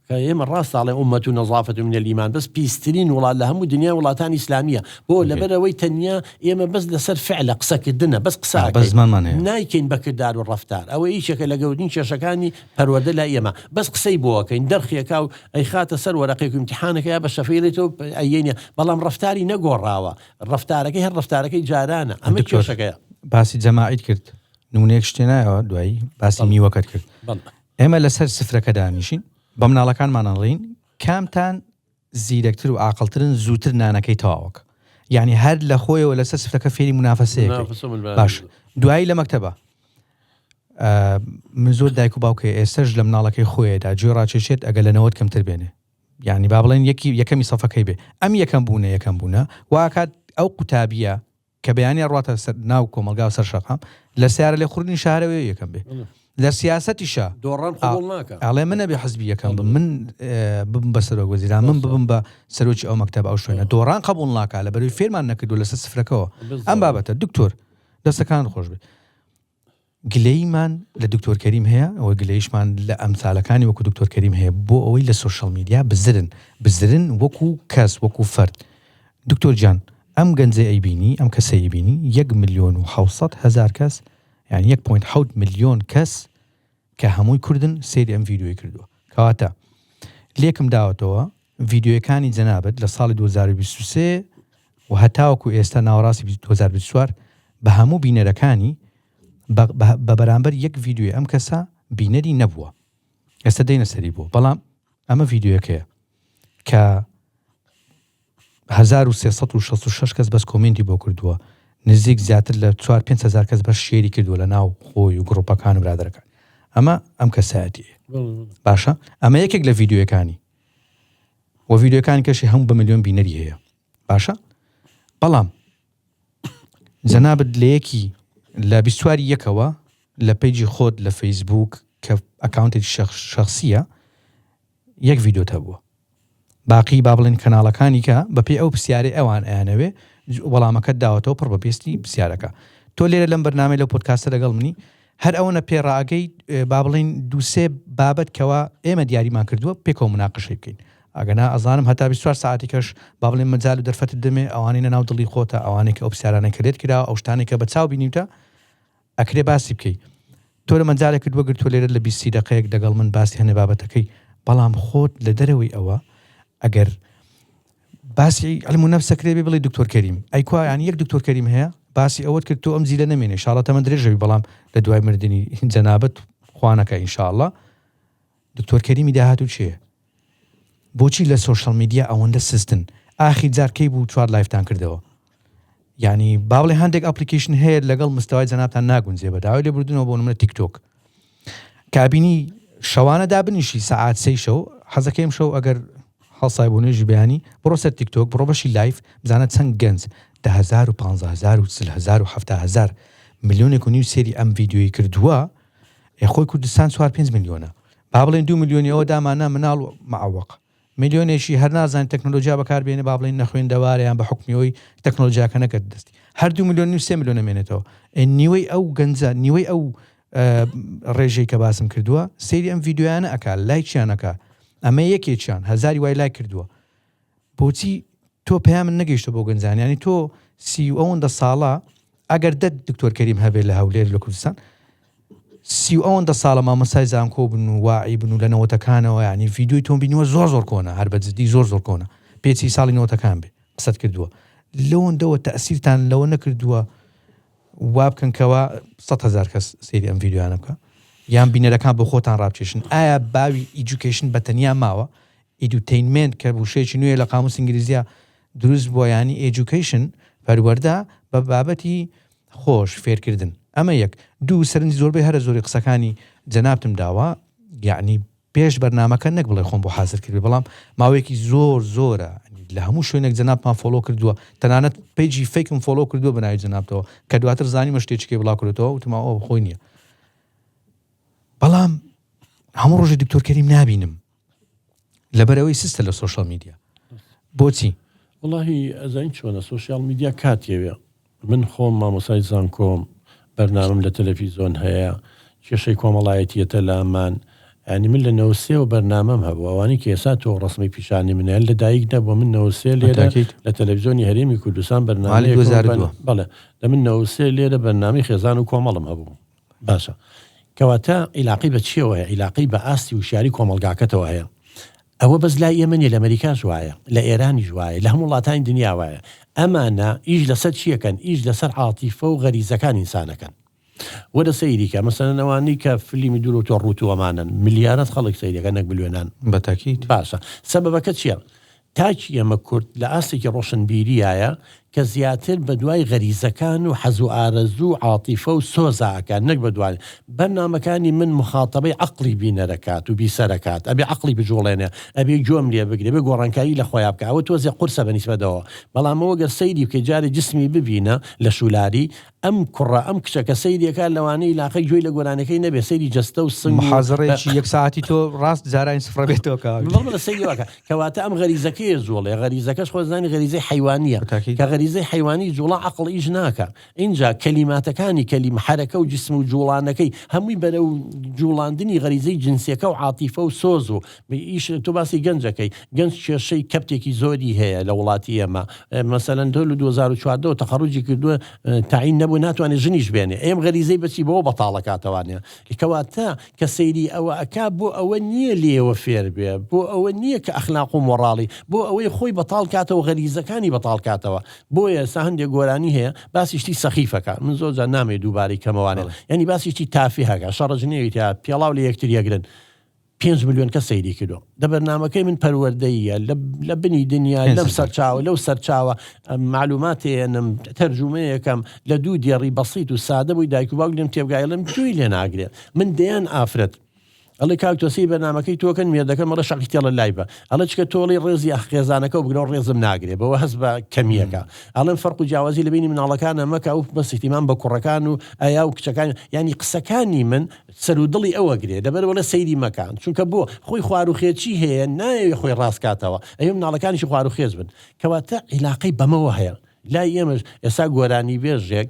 کە ئێمە ڕاستە ئەڵێن امە نظافە من الایمان بەس پیسترین وڵات لە هەموو دنیا وڵاتانی ئیسلامیە بۆ لەبەرئەوەی تەنیا ئێمە بەس لەسەر فعلە قسەکردنە بەس قسە بەس زمانمان هەیە نایکەین بە کردار و ڕەفتار ئەوە یەکێکە لە گەورترین کێشەکانی پەروەردە لای ئێمە بەس قسەی بۆ ئەکەین دەرخیەکا و ئەیخاتە سەر وەرەقێک و ئیمتیحانەکە یا بە شەفەی ئەیەینێ بەڵام ڕەفتاری نەگۆڕاوە ڕەفتارەکەی هەر ڕەفتارەکەی جارانە ئەمە دکتۆر کێشەکەیە. باسی جەماعیت کرد نمونەیەک شتێ نایەوە دوایی باسی میوەکەت کرد ئێمە لەسەر سفرەکە دانیشین بە مناڵەکانمان ئەڵێین کامتان زیرەکتر و عاقڵترن زووتر نانەکەی تەواوەکە یعنی هەر لە خۆیەوە لەسەر سفرەکە فێری منافەسەیەکەی باش دوایی لە مەکتەبە من زۆر دایک و باوکێ ئێستش لە مناڵەکەی خۆیدا گوێ ڕاکێشێت ئەگەر لە نەوەت کەمتر بێنێ یانی با بڵێن یەکی یەکەمی سەفەکەی بێ ئەم یەکەم بوونە یەکەم بوونە واکات ئەو قوتابیە کە بەیانی ڕاتە سەر ناو کۆمەلگا و سەر شەقام لە سیارە لێ خوردنی شارەوەی یەکەم بێ لە سیاسەتیشا دۆڕان قبوڵ ناکا ئەڵێ من ئەبێ حزبی یەکەم بم من ببم بە سەرۆک وەزیران من ببم بە سەرۆکی ئەو مەکتەب ئەو شوێنە دۆڕان قبوڵ ناکا لە بەروی فێرمان نەکردو لەسەر سفرەکەوە ئەم بابەتە دکتۆر دەستەکان خۆش بێت. گلەییمان لە دکتۆر کەریم هەیە و گلەییشمان لە ئەمسالەکانی وەکو دکتۆر کەریم هەیە بۆ ئەوەی لە سۆشیال میدیا بزرن، بزرن وەکو کەس وەکو فەرد. دکتۆر گیان ئەم گەنجەی ئەیبینی، ئەم کەسەی ئەیبینی یەک ملیۆن و 700 هەزار کەس یان یەک point حەوت ملیۆن کەس کە هەمووی کوردن سەیری ئەم ڤیدیۆی کردووە. کەواتە لێکم داوەتەوە ڤیدیۆیەکانی جەنابت لە ساڵی 2023 و هەتاوەکو ئێستا ناوەڕاستی 2024 بە هەموو بینەرەکانی بە بەرامبەر یەک ڤیدیۆی ئەم کەسە بینەری نەبووە ئێستا دێنە سەری بوو بەڵام ئەمە ڤیدیۆیەکەیە کە 1366 کەس بەس comment ی بۆ کردووە نزیک زیاتر لە 4 5 هزار کەس بەس share ی کردووە لە ناو خۆی و گروپەکان و برادەرەکان ئەمە ئەم کەسایەتی باشە ئەمە یەکێک لە ڤیدیۆیەکانی و ڤیدیۆکانی کەشی هەموو بە ملیۆن بینەری هەیە باشە بەڵام جەنابت لە یەکی لە بیستواری یەکەوە لە page ی خۆت لە فەیسبوک کە account ێکی شخصیە یەک ڤیدیۆت هەبووە باقی با بڵێن کەناڵەکانی کە بەپێی ئەو پرسیارەی ئەوان ئەیانەوێ وەڵامەکەت داوەتەوە پڕ بە پێستی پرسیارەکە تۆ لێرە لەم بەرنامەی لەو پۆدکاستە لەگەڵ منی هەر ئەوەنە پێ ڕائەگەی با بڵێین دوو سێ بابەت کەوا ئێمە دیاریمان کردووە پێکەوە مناقشەی بکەین ئەگەنا ئەزانم هەتا 24 ساعتی کەش با بڵێن مەجال و دەرفەتت دەمێ ئەوانەی لە ناو دڵی خۆتە ئەوانەی کە ئەو پرسیارانەی کە لێت کراوە ئەو شتانەی کە بە چاو بینیوتە ئەکرێ باسی بکەی تۆ لە مەجالێکت وەگرتووە لێرە لە 20 دقەیەک لەگەڵ من باسی هەنێ بابەتەکەی بەڵام خۆت لە دەرەوەی ئەوە ئەگەر باسی علم و نفس کرێ بێ بڵێ دکتۆر کەریم ئەی کوا یانی یەک دکتۆر کەریم هەیە باسی ئەوەت کرد تۆ ئەم جیلە نەمێنێ شاڵە تەمەن درێژەوی بەڵام لە دوای مردنی جەنابەت خوانەکە ئینشاءاللە دکتۆر کەریمی داهاتوو چێ بۆچی لە social media ئەوەندە سستن ئاخیر جار کەی بوو چوار live تان کردەوە یعنی با بڵێ هەندێک application هەیە لەگەڵ مستەوای جەنابتان ناگونجێ بە داوای لێبوردنەوە بۆ نمونە تیک تۆک کابینی شەوانە دابنیشی سەعات سێی شەو حەزەکەیم شەو ئەگەر هەڵسای بۆ نوێژی بەیانی بڕۆ سەر تیک تۆک بڕۆ بەشی live بزانە چەند گەنج 10000 و 15000 و 40000 و 70000 ملیۆنێک و نیو سێری ئەم ڤیدیۆی کردووە ئێ خۆی کوردستان 4 5 ملیۆنە با بڵێن 2 ملیۆنی ئەوە دامانە مناڵ و معوق ملیۆنێکی هەر نازانێت تەکنۆلۆژیا بەکار بێنێ با بڵێین نەخوێندەوارە یان بە حوکمی ئەوەی تەکنۆلۆژیاکە نەکەت دەستی هەر دوو ملیۆن نیو سێ ملیۆن ئەمێنێتەوە ئێ نیوەی ئەو گەنجە نیوەی ئەو ڕێژەی کە باسم کردووە سەیری ئەم ڤیدیۆیانە ئەکا لایکیان ئەکا ئەمە یەکێکیان هەزاری وای لایک کردووە بۆچی تۆ پەیامت نەگەیشتە بۆ گەنجان یانی تۆ سی و ئەوەندە ساڵە ئەگەر دە دکتۆر کەریم هەبێت لە هەولێر لە کوردستان سی و ئەوەندە ساڵە مامۆستای زانکۆ بن و واعی بن و لە نەوەتەکانەوە یعنی ڤیدیۆی تۆم بینیوە زۆر زۆر کۆنە هەر بە جدی زۆر زۆر کۆنە پێچی ساڵی نەوەتەکان بێ قسەت کردووە لەوەندەوە تەسیرتان لەوە نەکردووە وا بکەن کەوا 100 هەزار کەس سەیری ئەم ڤیدیۆیانە بکە یان بینەرەکان بۆ خۆتان ڕابکێشن ئایا باوی education بە تەنیا ماوە edutainment کە وشەیەکی نوێیە لە قاموس ئینگلیزیا دروست بووە یانی education پەروەردە بە بابەتی خۆش فێرکردن ئەمە یەک دوو سەرنجی زۆربەی هەرە زۆری قسەکانی جەنابتم داوە یعنی پێش بەرنامەکە نەک بڵێ خۆم بۆ حازر کردبێ بەڵام ماوەیەکی زۆر زۆرە لە هەموو شوێنێک جەنابمان follow کردووە تەنانەت page ی fake م follow کردووە بە ناوی جەنابتەوە کە دواتر زانیمە شتێکی بڵاو کردەوە وتم ئەوە خۆی نییە بەڵام هەموو ڕۆژی دکتۆر کەریم نابینم لەبەرئەوەی سستە لە social media بۆچی؟ وەڵاهی ئەزانی چۆنە social media کاتیەوێ من خۆم مامۆسای زانکۆم بەرنامەم لە تەلەفیزۆن هەیە کێشەی کۆمەڵایەتیەتە لامان ینی من لە نەوسێوە بەرنامەم هەبوو ئەوانی کە ئێستا تۆ ڕسمی پیشانی منیان لە دایک نەبوو من نەوسێ لێرە لە تەلەڤزیۆنی هەرێمی کوردستان بەرنامەیەک بەڵێ لە من نەوسێ لێرە بەرنامەی خێزان و کۆمەڵم هەبوو باشە کەواتە عیلاقەی بە چیەوە هەیە؟ عیلاقەی بە ئاستی وشیاری کۆمەڵگاکەتەوە هەیە. ئەوە بەس لای ئێمە نیە لە ئەمەریکاش وایە، لە ئێرانیش وایە، لە هەموو وڵاتانی دنیا وایە. ئەمانە ئیش لەسەر چی ئەکەن؟ ئیش لەسەر عاتیفە و غەریزەکانی ئینسان ئەکەن. وەرە سەیری کە مەسەلەن ئەوانەی کە فلیمی دوور و تۆ ڕووت و ئەمانەن ملیارات خەڵک سەیری ئەکەن نەک ملیۆنان. بە تاکید. باشە سەبەبەکە چیە؟ تاکی ئێمە کورد لە ئاستێکی ڕۆشنبیریایە کە زیاتر بە دوای غەریزەکان و حەز و ئارەزوو و عاتیفە و سۆزا ئەکات نەک بە دوای بەرنامەکانی من موخاتەبەی عەقڵی بینەر ئەکات و بیسەر ئەکات ئەبێ عەقڵی بجوڵێنێ ئەبێ گوێم لێ بگرێ ئەبێ گۆڕانکاری لە خۆیا بکا ئەوە تۆزێ قورسە بە نیسبەتەوە بەڵام ئەوە گەر سەیری بکەی جارێ جسمی ببینە لە شولاری ئەم کوڕە ئەم کچە کە سەیری ئەکات لەوانەیە لاقەی گوێی لە گۆرانیەکەی نەبێ سەیری جەستە و سنگ و محازەرەیەکی یەک سەعاتی تۆ ڕاست جارانی سفرە بێتەوە کاک. بەڵێ سەیری واکە کەواتە ئەم غەریزەکەیە زۆڵێ غەریزەکەش خۆ زانی غەریزەی حەیوانیە بەتاکید. کە غەریزە. غەریزەی حەیوانی جوڵا عەقڵ ئیش ناکا ئینجا کەلیماتەکانی کەلیم حەرەکە و جسم و جوڵانەکەی هەمووی بەرەو جوڵاندنی غەریزەی جنسیەکە و عاتیفە و سۆز و ئیش تۆ باسی گەنجەکەی گەنج کێشەی کەپتێکی زۆری هەیە لە وڵاتی ئێمە مەسەلەن تۆ لە 2014 ەوە تەخەڕوجی کردووە تەعین نەبوو ناتوانێت ژنیش بێنێ ئێم غەریزەی بەچی بەوە بەتاڵەکاتەوانە کەواتە کە سەیری ئەوە ئەکا بۆ ئەوە نییە لێوە فێر بێ بۆ ئەوە نییە کە ئەخلاق و مۆڕاڵی بۆ ئەوەی خۆی بەتاڵ کاتەوە غەریزەکانی بەتاڵ کاتەوە بۆیە ئێستا هەندێک گۆرانی هەیە باسی شتی سەخیفەکە من زۆر جار نامەوێ دووبارەی کەمەوانێ یعنی باسی شتی تافیهەکە شەڕە جنێوی تیا پێڵاو لە یەکتر یەگرن پێنج ملیۆن کەس سەیری کردووە دە بەرنامەکەی من پەروەردەییە لە بنی دنیا لەم سەرچاوە لەو سەرچاوە معلوماتێنم تەرجومەیەکەم لە دوو دێڕی بەسیت و سادە بووی دایک و باوک لێم تێبگایڵم گوێی لێ ناگرێت من دەیان ئافرەت ئەڵێ کاک تۆ سەیری بەرنامەکەی تۆکەن مێردەکەم ئەڵێ شەقی تێڵە لای بە ئەڵێ چکە تۆڵی ڕێزی خێزانەکە و بگرەوە ڕێزم ناگرێ بەوە هەست بە کەمیەکە ئەڵێم فەرق و جیاوازی لە بینی مناڵەکانە مەکە و بەس اهتمام بە کوڕەکان و ئەیا و کچەکان ینی قسەکانی من سەر و دڵی ئەوە گرێ لەبەر وەڵێ سەیری مەکە چونکە بۆ خۆی خواروخێچی هەیە نایەوێ خۆی ڕاست کاتەوە ئەوێ مناڵەکانیشی خواروخێچ بن کەواتە عیلاقەی بەمەوە هەیە لای ئێمەش ئێستا گۆرانیبێژێک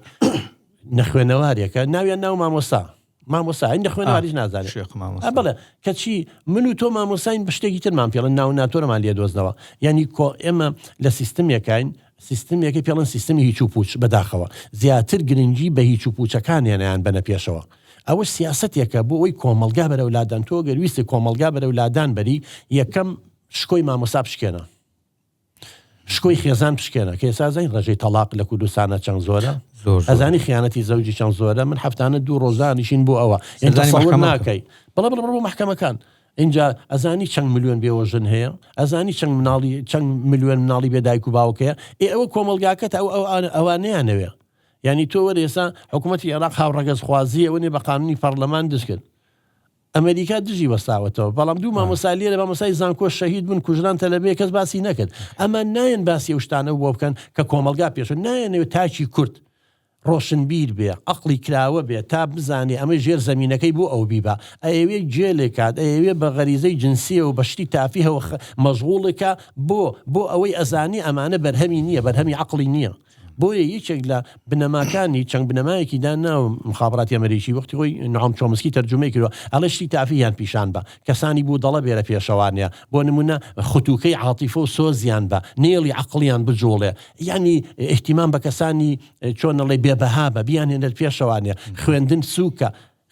نەخوێنەوارێکە ناویان ناو مامۆستا مامۆستا هەندە خوێنەواریش نازانێت شێخ مامۆستا بەڵێ کەچی من و تۆ مامۆساین بە شتێکی ترمان پێڵن ناو ناتۆرەمان لێ دۆزنەوە یعنی کۆ ئێمە لە سیستمێکین سیستمێکی پێڵن سیستمی هیچ و پوچ بەداخەوە زیاتر گرنگی بە هیچ و پوچەکانیانیان بەنە پێشەوە ئەوە سیاسەتێکە بۆ ئەوەی کۆمەڵگا بەرەو لادان تۆ گەر ویستی کۆمەڵگا بەرەو لادان بەری یەکەم شکۆی مامۆستا بشکێنە شکۆی خێزان بشکێنە کە ئێستا زانین ڕێژەی تەڵاق لە کوردستانە چەند زۆرە زۆر زۆر. ئەزانی خیانەتی زەوجی چەند زۆرە من هەفتانە دوو ڕۆژ دانیشین بۆ ئەوە سەردانی تەسەور مەحکەمە بکە. ناکەی بەڵێ بڵێ بڕۆ بۆ مەحکەمەکان ئینجا ئەزانی چەند ملیۆن بێوەژن هەیە ئەزانی چەند مناڵی چەند ملیۆن مناڵی بێ دایک و باوک هەیە ئێ ئەوە کۆمەڵگاکەت ئەو ئەو ئەوانەیانەوێ یعنی تۆ وەرە ئێستا حکوومەتی عێراق هاوڕەگەزخوازییە ئەوە نیە بە قانونی پەڕلەمان دز کرد ئەمەریکا دژی وەستاوەتەوە بەڵام دوو مامۆستا لێرە مامۆستای زانکۆ شەهید بوون کوژران تەلەبەیە کەس باسی نەکرد ئەمە نایەن باسی ئەو شتانە بۆ بکەن کە کۆمەڵگا پێشە نایەنەوێت تاکی کورد ڕۆشنبیر بێ عەقڵی کراوە بێ تا بزانێ ئەمە ژێر زەمینەکەی بۆ ئەو بیبا ئەیەوێ گوێ لێکات ئەیەوێ بە غەریزەی جنسیەوە بە شتی تافیهەوە مەشغوڵێکە بۆ بۆ ئەوەی ئەزانی ئەمانە بەرهەمی نییە بەرهەمی عەقڵی نییە بۆیە یەکێک لە بنەماکانی چەند بنەمایەکی داناوە مخابراتی ئەمریکی وەختی خۆی نعۆم چۆمسکی تەرجومەی کردوە ئەڵێ شتی تافیهیان پیشان بە کەسانی بودەڵە بێرە پێشەوانە بۆ نمونە ختوکەی عاتیفە و سۆزیان بە نێڵی عەقڵیان بجوڵێ یعنی ئیهتیمام بە کەسانی چۆن ئەڵێ بێبەها بە بیانهێنەر پێشەوانە خوێندن سوکە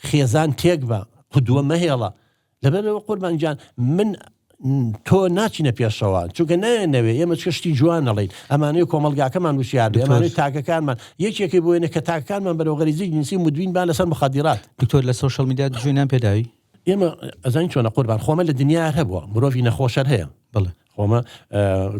خێزان تێک بە قدوە مەهێڵە لەبەرئەوە قوربان گیان من تۆ ناچینە پێشەوە چونکە نایەنەوێ ئێمە چکە شتی جوان ئەڵێین ئەمانەوێ کۆمەڵگاکەمان وشیار بێ ئەمانەوێ تاکەکانمان یەکێکی بۆ وێنە کە تاکەکانمان بەرەو غەریزەی جنسی مدوین با لەسەر مخدرات. دکتۆر لە سۆشیال میدیا جوێنیان پێداوی؟ ئێمە ئەزانین چۆنە قوربان خۆمە لە دنیا هەر هەبووە مرۆڤی نەخۆش هەر هەیە. بەڵێ. خۆمە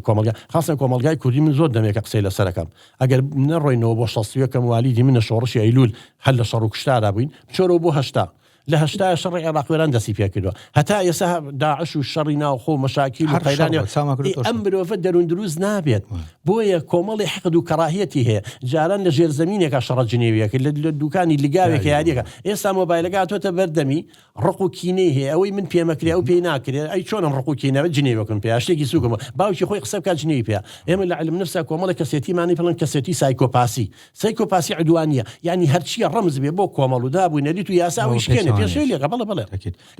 کۆمەڵگا خاصە کۆمەڵگای کوردی من زۆر دەمێکە قسەی لەسەرەکەم ئەگەر نەڕۆینەوە بۆ شەستویەکەم والیدی من لە شۆڕشی ئەیلول هەر لە شەڕ و کوشتارا بووین بچۆرەوە بۆ هەشتا لە هەشتایە شەڕی عێراق وێران دەستی پێکردوە هەتا ئێستا داعش و شەڕی ناوخۆ و مەشاکیل و هەر شەڕ قەیرانی بووە، چاومان ئەی کردووە ئەم شەڕ. مرۆڤە دەروون دروست نابێت بۆیە کۆمەڵی حقد و کەڕاهیەتی هەیە جاران لە ژێر زەمینێکا شەڕە جنێویەکە لە لە دوکانی لگاوێکە یاری یاریەکە ئێستا مۆبایلەکە هاتۆتە بەردەمی ڕق و کینەی هەیە ئەوەی من پێمەکرێ ئەو پێی ناکرێ ئەی چۆنم ڕق و کینە جنێوەکم پێ شتێکی سوکم باوکی خۆی قسە بکات جنێوی پێ ئێمە لە علم نفسا کۆمەڵی کەسێتیمانی پڵن کەسێتی سایکۆپاسی سایکۆپاسی عدوانیە یانی هەرچیە ڕەمز بێ بۆ کۆمەڵ و داب و نەریت و یاسا ئەوەی شکێنێ پێشێلێکە بەڵێ بەڵێ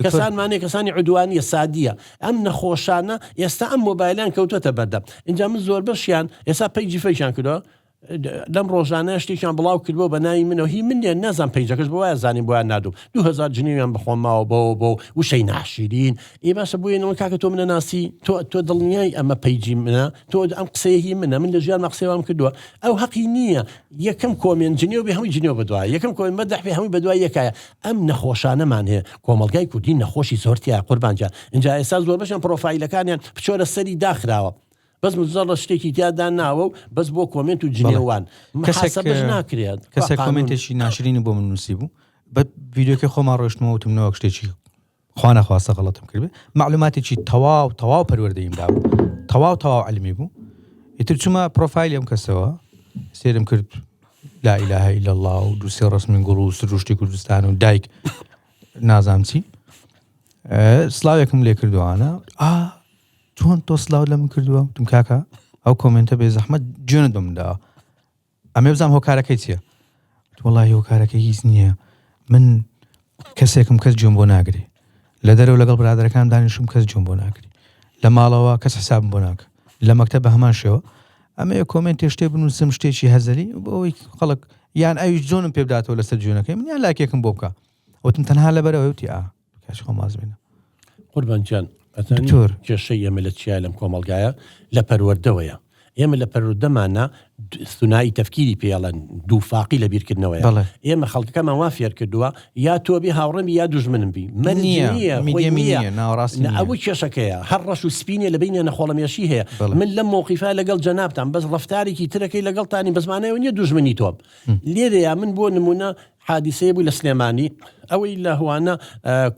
کەسانمانەیە کەسانی عدوانیە سادیە ئەم نەخۆشانە ئێستا ئەم مۆبایلیان کەوتۆتە بەردەم اینجا من زۆربەشیان ئێستا page ی fake یان کردووە لەم ڕۆژانە شتێکیان بڵاو کردبوو بە ناوی منەوە هی من نیە نازان page ەکەش بۆ وایە زانیم بۆیان نادوم 2000 جنێویان بەخۆم ماوە بەوە بۆ وشەی ناشیرین ئێ باشە بۆیە نەڵێن کاکە تۆ منە ناسی تۆ تۆ دڵنیای ئەمە page ی منە تۆ ئەم قسەیە هی منە من لە ژیانما قسەی وام کردووە ئەو هەقی نییە یەکەم comment جنێو بێ هەمووی جنێو بەدوای یەکەم comment مەدح بێ هەمووی بەدوای یەکایە ئەم نەخۆشانەمان هەیە کۆمەڵگای کوردی نەخۆشی زۆر تیا قوربان گیان ئینجا ئێستا زۆربەشیان پرۆفایلەکانیان بچۆرە سەری داخراوە بەس مجەڕەد شتێکی تیا داناوە و بەس بۆ comment و جنێوان کەسێک محاسبەش ناکرێت کەسێک comment ێکی ناشرینی بۆ من نووسی بوو بە ڤیدیۆکەی خۆمان ڕۆشتمەوە وتم نەوەک شتێکی خوا نەخواستە غەڵەتم کردبێ مەعلوماتێکی تەواو تەواو پەروەردەییم دابوو تەواو تەواو علمی بوو ئیتر چوومە پرۆفایلی ئەم کەسەوە سێرم کرد لا إله إلا الله و دوو سێ ڕسمی گوڵ و سروشتی کوردستان و دایک نازام چی سلاوێکم لێ کردوانە ئا چۆن تۆ سلااو لە من کردووە تم کاکە ئەو comment ە بێ زەحمەت جوێنت بە من داوە. ئەمێ بزانم هۆکارەکەی چییە؟ وەڵاهی هۆکارەکەی هیچ نییە من کەسێکم کەس گوێم بۆ ناگرێ لە دەرەوە لەگەڵ برادەرەکان دانیشم کەس گوێم بۆ ناگری لە ماڵەوە کەس حسابم بۆ ناکە لە مەکتەب بە هەمان شێوە ئەمەیە کۆمێنتێ شتێ بنووسم شتێکی هەزەلی بۆ ئەوەی خەڵک یان ئەویش جۆنم پێ بداتەوە لەسەر جوێنەکەی من یان لایکێکم بۆ بکە وتم تەنها لەبەرەوە وتی ئا کاچ خۆم واز بێنە. قوربان گیان ئەزانی دکتۆر. کێشەی ئێمە لە چیایە لەم کۆمەڵگایە لە پەروەردەوەیە ئێمە لە پەروەردەمانە ثنایی تەفکیری پێ ئەڵێن دووفاقی لە بیرکردنەوەیە بەڵێ. ئێمە خەڵکەکەمان وا فێر کردووە یا تۆ بی هاوڕێم بی یا دوژمنم بی مەرج نییە نییە خۆی میدیەمی نییە نییە ناوەڕاستی نا نییە ئەوە کێشەکەیە هەر ڕەش و سپی نییە لە بەینیان نەخۆڵەمێشی هەیە بەڵێ. من لەم مەوقیفە لەگەڵ جەنابتام بەس ڕەفتارێکی ترەکەی لەگەڵتانی بەس مانای ئەوە نییە دوژمنی تۆم لێرەیا من بۆ نمونە حادیسەیە بوو لە سلێمانی ئەوەی لە هوانە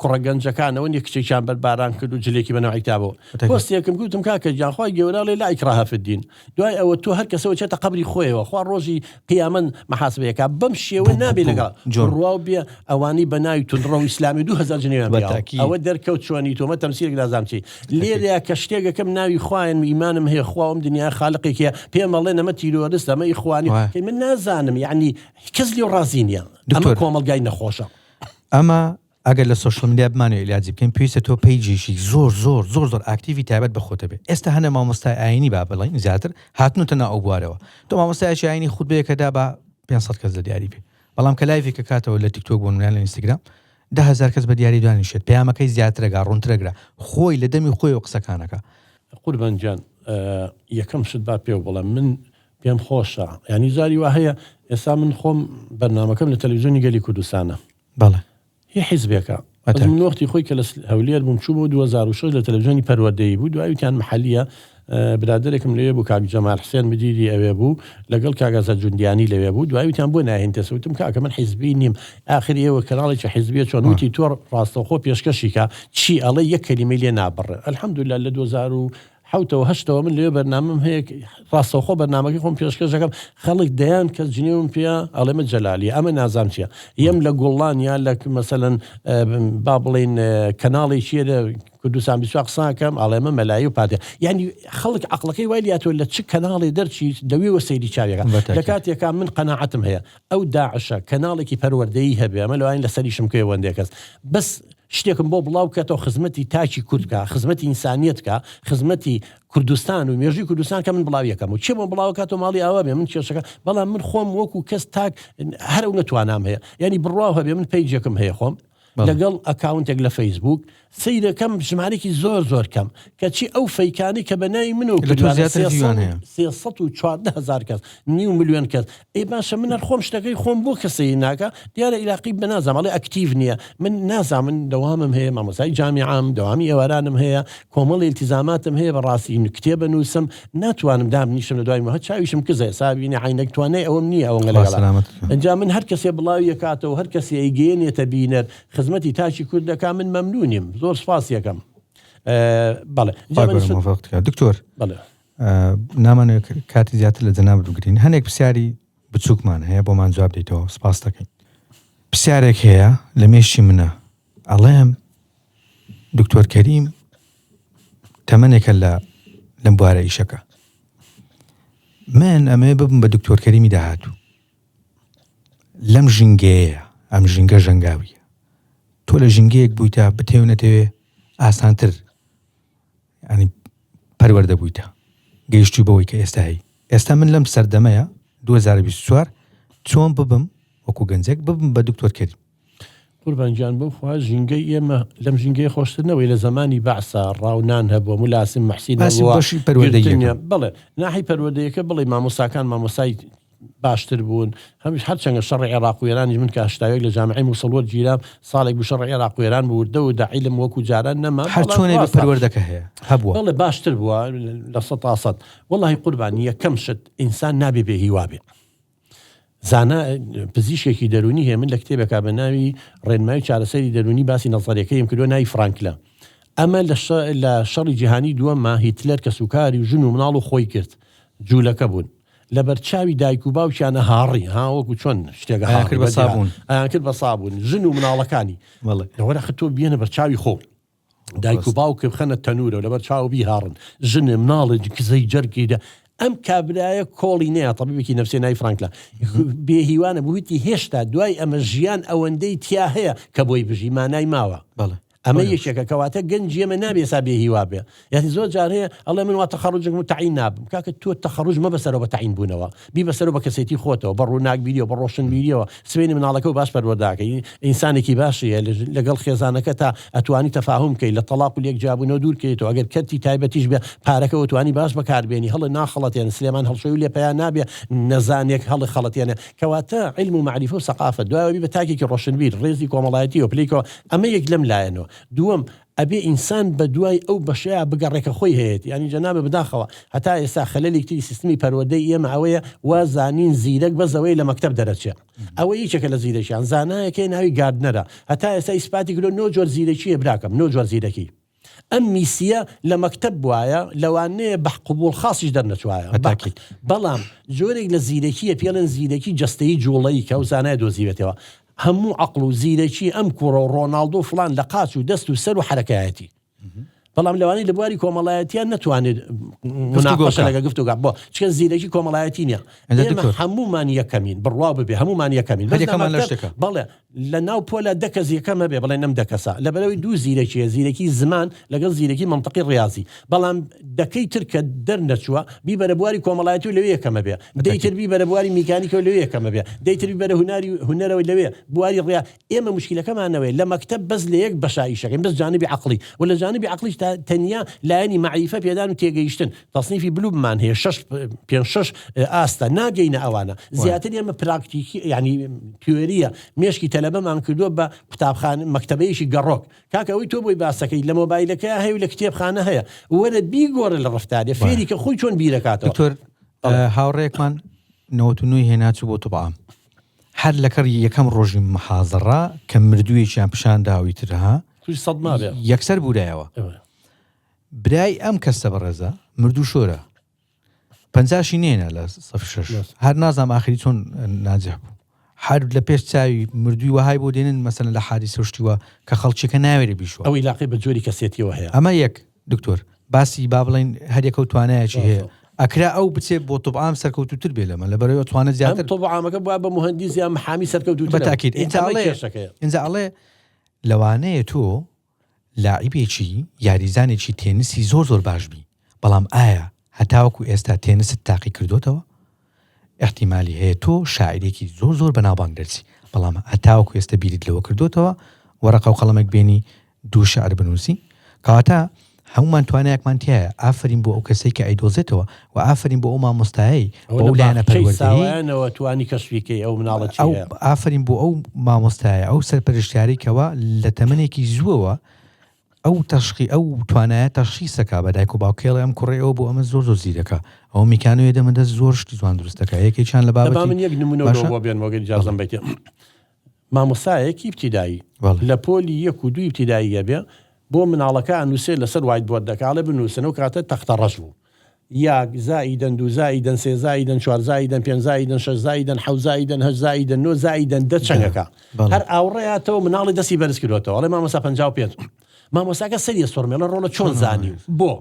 کوڕە گەنجەکانەوە نیە کچێکیان بەر باران کرد و جلێکی بە نەوعی تابەوە پۆستێکم گوتم کاکە گیان خوای گەورە ڵێ لا ئیکراهە فی الدین دوای ئەوە تۆ هەر کەسەوە چێتە قەبری خۆیەوە خوا ڕۆژی قیامەت محاسبەیەکە بەم شێوە نابێ لەگەڵ ڕواو بێ ئەوانەی بە ناوی توندڕەو ئیسلامی 2000 جنێویان پێ ئەوە دەرکەوت چۆنی تۆمە تەمسیلێک نازانم چی لێرەیە کە شتێکەکەم ناوی خوایەن ئیمانم هەیە خوا ئەم دنیا خالقێکیە پێم ئەڵێن ئەمە تیرۆرست ئەمە ئیخوانی من نازانم یعنی کەس لێو ڕازی نییە ئەمە کۆمەڵگای نەخۆشە. ئەمە ئەگەر لە سۆشیال میدیا بمانەوێ عیلاجی بکەین پێویستە تۆ page ێکی زۆر زۆر زۆر زۆر active ی تایبەت بە خۆتە بێ ئێستا هەنە مامۆستای ئاینی با بڵین زیاتر هاتنوتە ناو ئەو بوارەوە تۆ مامۆستایەکی ئاینی خوتبەیەکە دا بە 500 کەس لە دیاری بێ بەڵام کە live ێکە کاتەوە لە تیکتۆک بۆ نمونە لە ئینستاگرام 10000 کەس بە دیاری دانیشێت پەیامەکەی زیاترەگا ڕوونترەگرا خۆی لە دەمی خۆی و قسەکانەکە. قوربان گیان یەکەم شت با پێو بڵێم من پێم خۆشە یانی جاری وا هەیە ئێستا من خۆم بەرنامەکەم لە تەلەڤیزیۆنی گەلی کوردستانە بەڵێ هی حیزبێکە بەس من وەختی خۆی کە لە هەولێر بووم چوو بۆ 2006 لە تەلەڤیزیۆنی پەروەردەیی بوو دوای وتیان محەلیە برادەرێکم لەوێ بوو کاک جەمال حسێن مدیری ئەوێ بوو لەگەڵ کاک ئازاد جوندیانی لەوێ بوو دوای وتیان بۆ ناهێنتە وتم کاکە من حیزبی نیم ئاخر ئێوە کەناڵێکی حیزبیە چۆن وتی تۆ ڕاستەوخۆ پێشکەشی کە چی ئەڵێ یەک کەلیمەی لێ نابڕێ الحمدلله لە 2000 حەوتەوە هەشتەوە من لەوێ بەرنامەم هەیە ڕاستەوخۆ بەرنامەکەی خۆم پێشکەش دەکەم خەڵک دەیان کەس جنێوم پێ ئەڵێ من جەلالی ئەمە نازام چیە یەم لە گوڵان یا لە مەسەلەن با بڵین کەناڵێکی لە کوردستان بیسوا قساکەم ئەڵێ من مەلایی و پارتی یعنی خەڵک عقلەکەی وای لاتۆ لە چ کەناڵێ دەرچی لەوێوە سەیری چاوێکە لە کاتێکا من قەناعەتم هەیە ئەو داعشە کەناڵێکی پەروەردەیی هەبێ ئەمە لەوانەیە لەسەریشم بکەوێ وەندێ کەس بەس شتێکم بۆ بڵاو بکاتەوە خزمەتی تاکی کورد بکا خزمەتی ئینسانیەت بکا خزمەتی کوردستان و مێژووی کوردستان کە من بڵاوی یەکەم و کێ بۆم بڵاو کاتەوە ماڵی ئاوا بێ من کێشەکە بەڵام من خۆم وەکو کەس تاک هەر ئەو نەتوانام هەیە یعنی بڕواو هەبێ من page ێکم هەیە خۆم لەگەڵ account ێک لە فەیسبوک سەیرەکەم ژمارێکی زۆر زۆر کەم کەچی ئەو fake انەی کە بە ناوی منەوە لە تۆ زیاتر view یان هەیە. 314 هەزار کەس نیو ملیۆن کەس ئەی باشە من هەر خۆم شتەکەی خۆم بۆ کەسەی ناکا دیارە ئیلاقی بە نازانم ئەڵێ active نییە من نازانم من دەوامم هەیە مامۆستای جامیعەم دەوامی ئێوارانم هەیە کۆمەڵی التزاماتم هەیە بەڕاستی کتێبە نووسم ناتوانم دابنیشم لە دوای مە چاویشم کزە سابینی عینەک توانای ئەوەم نییە ئەوەنگە خوا لەگەڵا سەلامەتت کە. ئینجا من هەر کەسێ بڵاوی ئەکاتەوە هەر کەسێ ئەیگەیەنێتە بینەر خزمەتی تاکی کورد دەکا من مەمنونیم زۆر سوپاسی ئەکەم بەڵێ خوا گەورە مۆفەقت کات دکتۆر بەڵێ نامانەوێت کاتی زیاتر لە جەنابت بگرین هەنێک پرسیاری بچووکمان هەیە بۆمان جواب دەیتەوە سپاس دەکەین پرسیارێک هەیە لە مێشی منە ئەڵێم دکتۆر کەریم تەمەنێکە لە لەم بوارە ئیشەکە من ئەمەوێ ببم بە دکتۆر کەریمی داهاتوو لەم ژینگەیە ئەم ژینگە ژەنگاویە تۆ لە ژینگەیەک بوویتە بتەوێ نەتەوێ ئاسانتر ینی پەروەردە بوویتە گەیشتوی بەوەی کە ئێستا هەی ئێستا من لەم سەردەمەیە 2024 چۆن ببم وەکو گەنجێک ببم بە دکتۆر کەریم قوربان گیان بەو خوا ژینگەی ئێمە لەم ژینگەیە خۆشتر نەوەی لە زەمانی بەعسا ڕاونان هەبووە مولاسم مەحسین باسی هەبووە بەشی پەروەردەییەکە. گرتنیان بەڵێ ناحی پەروەردەیەکە بڵێ مامۆستاکان مامۆستای باشتر بوون هەمیش هەرچەندە شەڕی عێراق و ئێرانیش من کە هەشتاوێک لە جامعەی موسڵ وەرگیرام ساڵێک بوو شەڕی عێراق و ئێران بوو وردە وردە عیلم وەکو جاران نەما هەر بەڵام چۆنێ بێ ڕاستە پەروەردەکە هەیە هەبووە. بەڵێ باشتر بووە 100% وەڵاهی قوربان یەکەم شت ئینسان نابێ بێ هیوا بێ زانا پزیشکێکی دەروونی هەیە من لە کتێبێکا بە ناوی ڕێنمایی چارەسەری دەروونی باسی نەزەریەکەیم کردووە ناوی فرانکلە ئەمە لە شەڕی جیهانی دووەمە هیتلەر کەسوکاری و ژن و مناڵ و خۆی کرد جوولەکە بوون لەبەر چاوی دایک و باوکیان ئەهاڕی ها وەکو چۆن شتێک ئەیان کرد بە سابوون ئەیان کرد بە سابوون ژن و مناڵەکانی بەڵێ لەوەرە تۆ بێنە بەر چاوی خۆ دایک و باوکە بخەنە تەنورەوە لەبەر چاو بیهاڕن ژنێ مناڵێ کزەی جەرگی دە. ئەم کابرایە کۆڵی نەیە تەبیبێکی نەفسیە ناوی فرانکلە بێ هیوانە بوو وتی هێشتا دوای ئەمە ژیان ئەوەندەی تیا هەیە کە بۆی بژی مانای ماوە بەڵێ ئەمە یەکێکە کەواتە گەنجی ئێمە نابێ ئێستا بێ هیوا بێ یعنی زۆر جار هەیە ئەڵێ من وا تەخەڕوجم و تەعین نابم کاکە تۆ تەخەڕوج مەبە سەرەوە بە تەعین بوونەوە بیبە سەرەوە بە کەسێتی خۆتەوە بە ڕووناکبیریەوە بە ڕۆشنبیریەوە سبەینێ مناڵەکەو باش پەروەردەکەی ئینسانێکی باشی هەیە لەگەڵ خێزانەکەتا ئەتوانی تەفاهوم بکەی لە تەڵاق و لێک جیابوونەوە دوور کەیتەوە ئەگەر کەرتی تایبەتیش بێ پارەکە ئەتوانی باش بەکار بێنی هەڵێ ناخەڵەتێن سلێمان هەڵشۆی لێ پەیا نابێ نەزانێک هەڵێ خەڵەتێنێ کەواتە عیلم و مەعریفە و سەقافە دوایەوە بی بە تاکێکی ڕۆشنبیر ڕێزی کۆمەڵایەتی و پلەی کۆ ئەمە یەک لەم لایەنەوە دووەم ئەبێ ئینسان بە دوای ئەو بەشەیا بگەڕێ کە خۆی هەیەتی یانی جەنابت بداخەوە هەتا ئێستا خەلەلێکی تری سیستمی پەروەردەی ئێمە ئەوەیە وا زانین زیرەک بەس ئەوەیە لە مەکتەب دەرەچێ ئەوە یەکێکە لە زیرەکیان زانایەک هەیە ناوی گاردنەرە هەتا ئێستا ئیسپاتی کردوە نۆ جۆر زیرەکی هەیە براکەم نۆ جۆر زیرەکی ئەم میسیە لە مەکتەب بوایە لەوانەیە بە قبوڵ خاسیش دەرنەچوایە بەتاکید. بەڵام جۆرێک لە زیرەکیە پێڵێن زیرەکی جەستەیی جوڵەیی کە ئەو زانایە دۆزیوێتەوە هەموو عەقڵ و زیرەکی ئەم کوڕە و ڕۆناڵدۆ فڵان لە قاچ و دەست و سەر و حەرەکایەتی بەڵام لەوانەیە لە بواری کۆمەڵایەتیان نەتوانێت مناقەشە لەگە گفتوگا بۆ چکە زیرەکی کۆمەڵایەتی نییە ئێمە هەمومان یەکەمین بڕوا ببێ هەمومان یەکەمین بەڵێ لە ناو پۆلە دە کەس یەکەم هەبێ بڵێ نەم دە کەسە لەبەرەوەی دوو زیرەکیە زیرەکی زمان لەگەڵ زیرەکی منطقی ڕاضی بەڵام دەکەی تر کە دەرنەچووە بیبەرە بواری کۆمەڵایەتی و لەوێ یەکەمە بێ دەی تر بیبەرە بواری میکانیکەوە لەوێ یەکەمە بێ دەی تر بیبەرە هونەری هونەرەوە لەوێ بواری ڕیا ئێمە مشکلەکەمانەوەی لە مەکتەب بەس لە یەک بەشا ئیشەکەین بەس جانبی عەقڵی و لە جانبی عەقڵیش تا تەنیا لایەنی مەعریفە پێدان و تێگەیشتن تەسنیفی بلوممان هەیە شەش پێنج شەش ئاستە ناگەینە ئەوانە زیاتر ئێمە پراکتیکی یعنی تیۆریە مێشکی تەلەبەمان کردووە بە قوتابخانە مەکتەبەیەکی گەڕۆک کاکە ئەوەی تۆ بۆی باسەکەی لە مۆبایلەکەیا هەیە و لە کتێبخانە هەیە وەرە بیگۆڕە لە ڕەفتارێ فێری کە خۆی چۆن بیرەکاتەوە. دکتۆر هاوڕێیەکمان 99 هێنا چوو بۆ طب عام هەر لەکەڕ یەکەم ڕۆژی محازەڕە کە مردوویەکیان پیشان دا و ئیتر ها تووشی سەدما بێ یەکسەر بورایەوە برای ئەم کەسە بەڕێزە مردوو شۆرە پەنجاشی نێنا لە سەف شەش هەر نازانم ئاخری چۆن ناجح بوو هەر لە پێش چاوی مردووی وەهای بۆ دێنن مەسەن لە حادی سەشتیوە کە خەڵکیەکە ناوێرێ بیشوە ئەو عیلاقەی بە جۆری کەسێتیەوە هەیە ئەمە یەک دکتۆر باسی با بڵین هەریەکە و توانایەکی هەیە ئەکرا ئەو بچێ بۆ طب عام سەرکەوتوتر بێ لەمە لەبەرەوە توانە زیاتر طب عامەکە بووە بە مهندیس یان محامی سەرکەوتوتر بەتاکید ئینجا ئەڵێ لەوانەیە تۆ لاعیبێکی یاریزانێکی تێنسی زۆر زۆر باش بی بەڵام ئایا هەتاوەکو ئێستا تێنست تاقی کردۆتەوە؟ ئیحتیمالی هەیە تۆ شاعیرێکی زۆر زۆر بەناوبانگ دەرچی بەڵام هەتاوەکو ئێستا بیرت لەوە کردۆتەوە وەرەقە و قەڵەمێک بێنی دوو شعر بنووسی؟ کەواتە هەموومان توانایەکمان تیایە ئافەرین بۆ ئەو کەسەی کە ئەیدۆزێتەوە و ئافەرین بۆ ئەو مامۆستایەی ئەوە بۆ لە ئەو لایەنە باخچەی پەروەردەیی ساوایانەوە توانی کەشفی کەی ئەو مناڵە چی ئەو هەیە. ئافەرین بۆ ئەو مامۆستایە ئەو سەرپەرشتیارەی کەوا لە تەمەنێکی زووەوە ئەو تەشخی ئەو توانایە تەشخیسەکا بە دایک و باوکەی ئەڵێ ئەم کوڕەی ئەوە بۆ ئەمە زۆر زۆر زیرەکە ئەوە میکانۆیە دەمە دەست زۆر شتی جوان دروست دەکا یەکێکیان لە دەبا بابەتی من یەک نمونە باشە لۆ بۆ بێنمەوە گەر بەڵێ ئیجازەم بەیتێ مامۆستایەکی ئیبتیدایی بەڵێ لە پۆلی یەک و دوو ئیبتیدایی ئەبێ بۆ مناڵەکە ئەنووسێ لەسەر white board ەکە ئەڵێ بنووسن ئەو کاتە تەختە ڕەش بوو یاک زائیدەن دوو زائیدەن سێ زائیدەن چوار زائیدەن پێنج زائیدەن شەش زائیدەن حەوت زائیدەن هەشت زائیدەن نۆ زائیدەن دە چەنگەکە بەڵێ هەر ئاوڕەیاتەوە مناڵی دەستی بەرز کردوەتەوە ئەڵێ مامۆستا 55 مامۆستاکە سەری سوڕمێ ئەڵێ ڕۆڵە چۆن زانی بۆ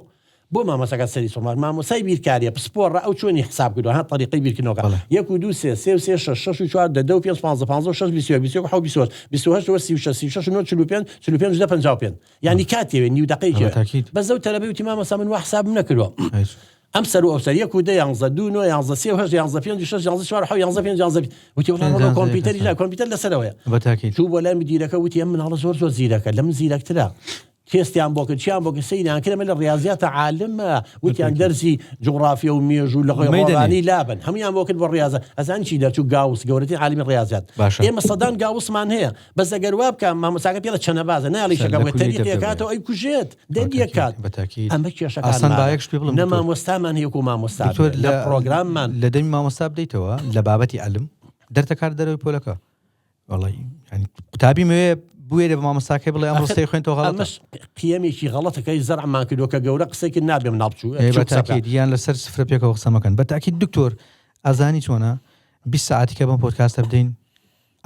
بۆ مامۆستاکە سەری سوڕما مامۆستای بیرکاریە پسپۆڕە ئەو چۆنی حساب کردوە ها تەریقەی بیرکردنەوەکە بەڵێ یەک و دوو سێ سێ و سێ شەش شەش و چوار دە دە و پێنج پانزە پانزە و شەش 21 21 و حەوت 28 28 و 36 36 و نۆ 45 45 دە 55 یانی کاتێ نیو دەقەیەکی ئەمە تاکید بەس ئەو تەلەبەی وتی مامۆستا من وا حسابم نەکردوە هیچ. ئەم سەر و ئەو سەر یەک و دە یانزە دوو نۆ یانزە سێ و هەشت یانزە پێنج و شەش یانزە چوار و حەوت یانزە پێنج یانزە وتی وەڵا پێنج ڕۆڵە یانزە یەک کۆمپیوتەریش هەستا. نا کۆمپیوتەر لەسەرەوەیە بە تاکید چوو بۆ لای مدیرەکە وتی ئەم مناڵە زۆر زۆر زیرەکە لە من زیرەکترە تێستیان بۆ کرد چیان بۆ کرد سەیریان کرد ئەمە لە ڕیاضیاتە عالمە وتیان بە تاکید دەرسی جوغرافیە و مێژوو لە مەیدەنێ ڕۆمانی لابەن هەموویان بۆ کرد بۆ ڕیاضە ئەزانی چی دەرچوو گاوس گەورەترین عالمی ڕیاضیات باشە ئێمە سەدان گاوسمان هەیە بەس ئەگەر وا بکا مامۆستاکە پێڵە چەنەبازە نایەڵی سەر شەکە لە بکە کولیەی تەریقی دەردەبێ ئەکاتەوە ئەیکوژێت بە تاکید دەریەکات بە تاکید ئەمە ئاسان با کێشەکانمانە یەک شت پێ بڵێم نە دکتۆر مامۆستامان هەیە وەکو مامۆستا دکتۆر بێ نە لە پڕۆگراممان لە دەمی مامۆستا بدەیتەوە لە بابەتی عەلم دەرتەکات دەرەوەی پۆلەکە وەڵی یانی قوتابی مەوێ بوێرێ بە مامۆستاکەی بڵێ ئەم ئەخر ڕستەی خوێنتەوە غەڵەتە ئەمەش قیەمێکی غەڵەتە کە زەرعمان کردووە کە گەورە قسەی کرد نابێ مناڵ بچوو ئێ بچوو بە قسە بکا تاکید یان لەسەر سفرە پێکەوە قسە مەکەن بە تاکید دکتۆر ئەزانی چۆنە 20 ساعتی کە بەم پۆدکاستە بدەین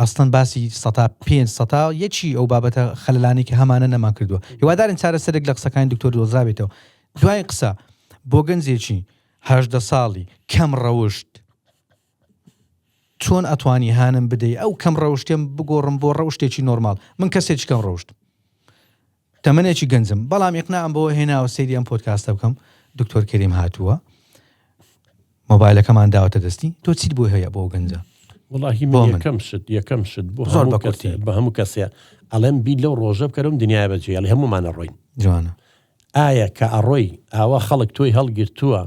ئەسڵەن باسی سەتا پێنج سەتا یەکی ئەو بابەتە خەلەلانەی کە هەمانە نەمان کردووە هیوادارین چارەسەرێک لە قسەکانی دکتۆر دۆزرابێتەوە دوای قسە بۆ گەنجێکی. 18 ساڵی کەم ڕەوشت چۆن ئەتوانی هانم بدەی ئەو کەم ڕەوشتێم بگۆڕم بۆ ڕەوشتێکی نۆرماڵ من کەسێکی کەم ڕەوشتم تەمەنێکی گەنجم بەڵام ئیقناعم بەوە هێناوە سەیری ئەم پۆدکاستە بکەم دکتۆر کەریم هاتووە مۆبایلەکەمان داوەتە دەستی تۆ چیت بۆ هەیە بۆ گەنجە وڵی من یەکەم شت یەکەم شت بۆ زۆر بە کورتی بە هەموو کەسێ ئەڵێم بیر لەو ڕۆژە بکەرم دنیای بەجێ ئەڵێ هەموومانە ڕۆین جوانە ئایا کە ئەڕۆی ئاوا خەڵک تۆی هەڵگرتووە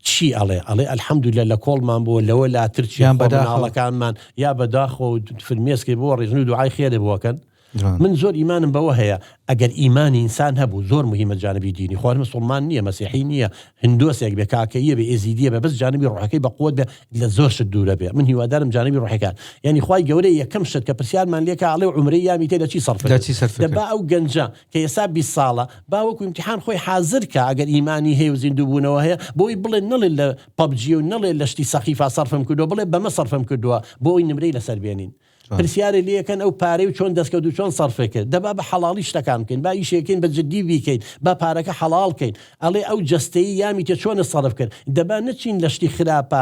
چی ئەڵێ؟ ئەڵێ الحمدللە لە کۆڵمان بووە لەوە لاتر چیە یان خوا بەداخەوە. مناڵەکانمان یا بەداخەوە و فرمێسکێ بۆ ڕێژن و دوعای خێرێ بۆ ئەکەن جوان. من زۆر ئیمانم بەوە هەیە ئەگەر ئیمانی ئینسان هەبوو زۆر مهمە جانبی دینی خۆ هەر مسوڵمان نییە مەسیحی نییە هندۆسێک بێ کاکەییە بێ ئێزیدیە بێ بەس جانبی ڕۆحەکەی بە قوت بێ لە زۆر شت دوورە بێ من هیوادارم جانبی ڕۆحەکان یعنی خوای گەورە یەکەم شت کە پرسیارمان لێکا ئەڵێ عومرەی یامی تێ لە چی سەرف لە کرد چی سەرف دەبا کرد ئەو گەنجە کە ئێستا 20 ساڵە با وەکو ئیمتیحان خۆی حازر کا ئەگەر ئیمانی هەیە و زیندوو بوونەوە هەیە بۆی بڵێ نەڵێ لە پەبجی و نەڵێ لە شتی سەخیفا سەرفم کردووە بڵێ بەمە سەرفم کردووە بۆ ئەوی نمرەی لەسەر بێنین پرسیارێ لێکەن ئەو پارەی و چۆن دەستکەوت و چۆن سەرفێ کرد دەبا بە حەڵاڵی شتەکان بکەین با ئیشێکین بە جدی بیکەین با پارەکە حەڵاڵ کەین ئەڵێ ئەو جەستەی یامی تێ چۆنە سەرف کرد دەبا نەچین لە شتی خراپە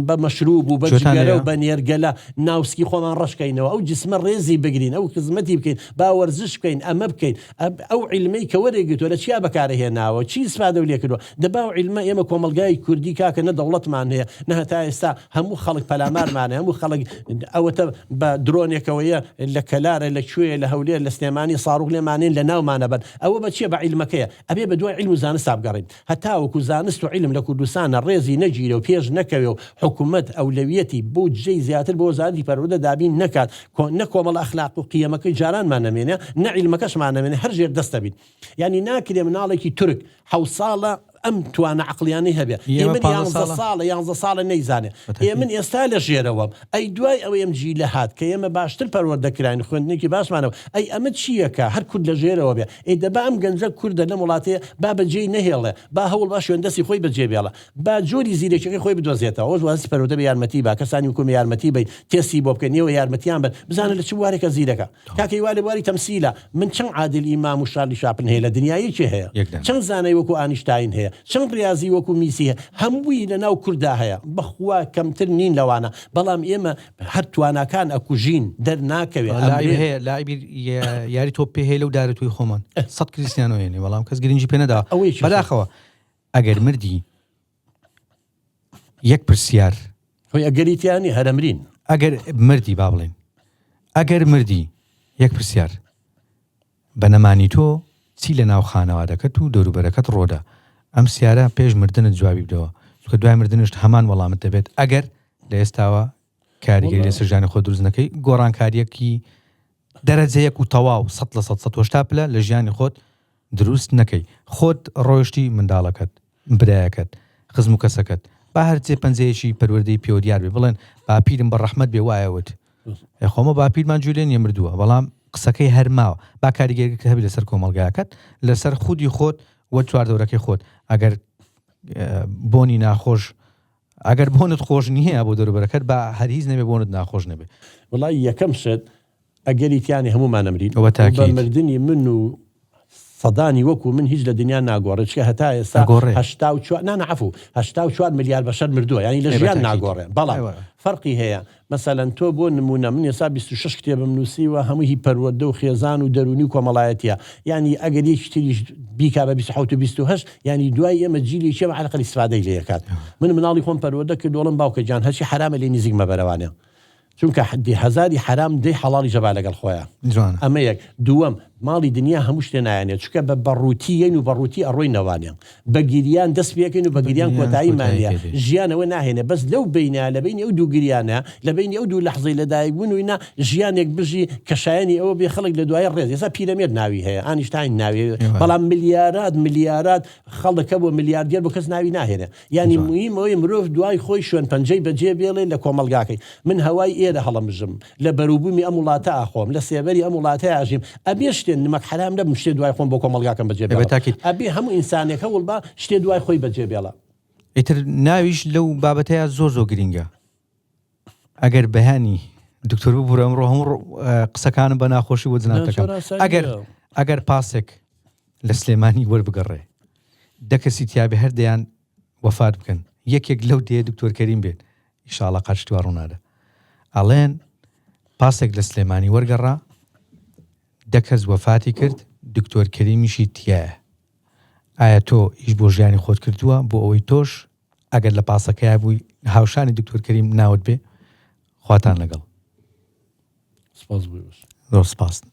بە مەشروب و بە جگەرە و بە نێرگەلە ناوسکی خۆمان ڕەشکەینەوە ئەو جسمە ڕێزی بگرین ئەو خزمەتی بکەین با وەرزش بکەین ئەمە بکەین ئەو عیلمەی کە وەرێگرتووە لە چیا بەکارە هێناوە چی ئیسفادە و لێکردووە دەبا ئەو عیلمە ئێمە کۆمەڵگای کوردی کاکە نە دەوڵەتمان هەیە نە هەتا ئێستا هەموو خەڵک پەلامارمانە هەموو خەڵک ئەوەتە بە درۆنێکەوەیە لە کەلارە لە کوێ لە هەولێر لە سلێمانی ساڕوخ لێمانێن لە ناومانە بن ئەوە بە چیە بە عیلمەکەیە ئەبێ بە دوای عیلم و زانستا بگەڕین هەتاوەکو زانست و عیلم لە کوردستانا ڕێزی نەگیرێ و پێش نەکەوێ و حکومەت ئەولەویەتی بودجەی زیاتر بۆ وەزارەتی پەروەردە دابین نەکات کۆ نە کۆمەڵە ئەخلاق و قیەمەکەی جارانمان نەمێنێ نە عیلمەکەشمان نەمێنێ هەر ژێر دەستە بین یانی ناکرێ مناڵێکی تورک حەوت ساڵە ئەم توانا عەقڵیانەی هەبێ ئێمە ئێ من 15 یانزە ساڵە ساڵە یانزە ساڵە نەیزانێ بە ئێ من تاکید. ئێستا لە ژێرەوەم ئەی دوای ئەوەی ئەم جیلە هات کە ئێمە باشتر پەروەردە کراین خوێندنێکی باشمان هەبوو ئەی ئەمە چییە کە هەر کورد لە ژێرەوە بێ ئەی دەبا ئەم گەنجە کوردە لەم وڵاتەیە با بەجێی نەهێڵێ با هەوڵ با شوێن دەستی خۆی بەجێ بێڵێ با جۆری زیرەکیەکەی خۆی بدۆزێتەوە ئەوەش وازی پەروەردە بێ یارمەتی با کەسانی وەکو ئێمە یارمەتی بەین تێستی بۆ بکەین ئێوە یارمەتیان بەن بزانە لە چ بوارێکە زیرەکە کاکە هیوا لە بواری تەمسیلە من چەند عادل ئیمام و شارلی شاپن هەیە لە دنیا یەکێ هەیە یەک دانە. چەند زانای وەکو ئانیشتاین هەیە چەند ڕیازی وەکو میسی هەیە هەمووی لە ناو کوردا هەیە بەخوا کەمتر نین لەوانە بەڵام ئێمە هەر تواناکان ئەکوژین دەر ناکەوێ لاعب ئەمرێ. هەیە لاعبی یاری تۆپ پێ هەیە لەو دارەتووی خۆمان سەد کریستیانۆ هێنێ بەڵام کەس گرنگی پێ نەدا ئەوەیەکی بەداخەوە ئەگەر مردی یەک پرسیار خۆی ئەگەری تیا نیە هەر ئەمرین. ئەگەر مردی با بڵێین ئەگەر مردی یەک پرسیار بە نەمانی تۆ چی لە ناو خانەوادەکەت و دەوروبەرەکەت ڕۆدا ئەم سیارە پێش مردنت جوابی بدەوە چونکە دوای مردنشت هەمان وەڵامت دەبێت ئەگەر لە ئێستاوە کاریگەری لەسەر ژیانی خۆت دروست نەکەی گۆڕانکاریەکی دەرەجە یەک و تەواو 100 لە 100 180 پلە لە ژیانی خۆت دروست نەکەی خۆت ڕۆیشتی منداڵەکەت برایەکەت خزم و کەسەکەت با هەر جێ پەنجەیەکی پەروەردەی پێوە دیار بێ بڵێن باپیرم بە ڕەحمەت بێ وایە وت ئێ خۆمە باپیرمان گوێ لێ نیە مردووە بەڵام قسەکەی هەر ماوە با کاریگەریەکەت هەبێ لەسەر کۆمەڵگاکەت لەسەر خودی خۆت و چواردەورەکەی خۆت ئەگەر بۆنی ناخۆش ئەگەر بۆنت خۆش نییە بۆ دەروبەرەکەت با هەر هیچ نەبێ بۆنت ناخۆش نەبێ. وەڵای یەکەم شت ئەگەری تیانێ هەموومان ئەمرین ئەوە و بە تاکید. مردنی من و سەدانی وەکو من هیچ لە دنیا ناگۆڕێ چونکە هەتا ئێستا ئەگۆڕێ. 84 نا نا عەفو 84 ملیار بەشەر مردووە یانی لە ئێ بە ژیان تاکید. ناگۆڕێ بەڵام ئەوە. فەرقی هەیە مەسەلەن تۆ بۆ نموونە من ئێستا 26 کتێبم نووسیوە هەمووی هی پەروەردە و خێزان و دەروونی و کۆمەڵایەتیە یانی ئەگەر یەکی تریش بیکا بە 27 و 28 یانی دوای ئێمە جیلێکی ئێمە عەلەقەل ئیستفادەی لێ ئەکات من مناڵی خۆم پەروەردە کردووە ئەڵێم باوکە گیان هەرچی حەرامە لێ نزیک مەبەرەوانێ چونکە حدی هەزاری حەرام دەی حەڵاڵیش ئەبا لەگەڵ خۆیا جوانە. ئەمە یەک دووەم ماڵی دنیا هەموو شتێ نایەنێ چونکە بە بەڕووتی یەین و بەڕووتی ئەڕۆینەوانێ بە گریان دەست پێکەین و بە بە گریان گریان کۆتاییمان کۆتایی نیە پێ دێ. ژیان ئەوە ناهێنێ بەس لەو بەینە لە بەینی ئەو دوو گریانە لە بەینی ئەو دوو لەحزەی لەدایک بوون و ئینا ژیانێک بژی کە شایەنی ئەوە بێ خەڵک لە دوای ڕێز ئێستا پیرەمێرد ناوی هەیە ئانیشتاین ناوی هەیە ئێوە. بەڵام ملیارات ملیارات خەڵک هەبووە ملیاردێر بوو کەس ناوی ناهێنێ یانی جوان. موهیم ئەوەیە مرۆڤ دوای خۆی شوێن پەنجەی بەجێ بێڵێ لە کۆمەڵگاکەی. من هەوای ئێرە هەڵەمژم، لە بەروبوومی ئەم وڵاتە ئەخۆم، لە سێبەری ئەم وڵاتە ئەژیم، ئەبێ شتێ نمەک حەرام نەبم شتێ دوای خۆم بۆ کۆمەڵگاکەم بەجێ ئێ بە بێڵم. تاکید. ئەبێ هەموو ئینسانێک هەوڵ با شتێ دوای خۆی بەجێ بێڵێ. ئیتر ناویش لەو بابەتەیا زۆر زۆر گرینگە. ئەگەر بەیانی دکتۆر ببورە ئەمڕۆ هەموو قسەکانم بە ناخۆشی بۆ جنابتەکەم ئەگەر ئەگەر پاسێک لە سلێمانی وەربگەڕێ دە کەسی تیاابێ هەردەیان وەفات بکەن یەکێک لەو دێ دکتۆر کەریم بێت ئیشاڵا قەت شتی وا ڕوونادا ئەڵێن پاسێک لە سلێمانی وەرگەڕا دە کەس وەفاتی کرد دکتۆر کەریمیشی تایە ئایا تۆ ئیش بۆ ژیانی خۆت کردووە بۆ ئەوەی تۆش ئەگەر لە پاسەکەیا بووی هاوشانی دکتۆر کەریم ناوت بێ خواتان لەگەڵ سپاس بۆ زۆر سپاس.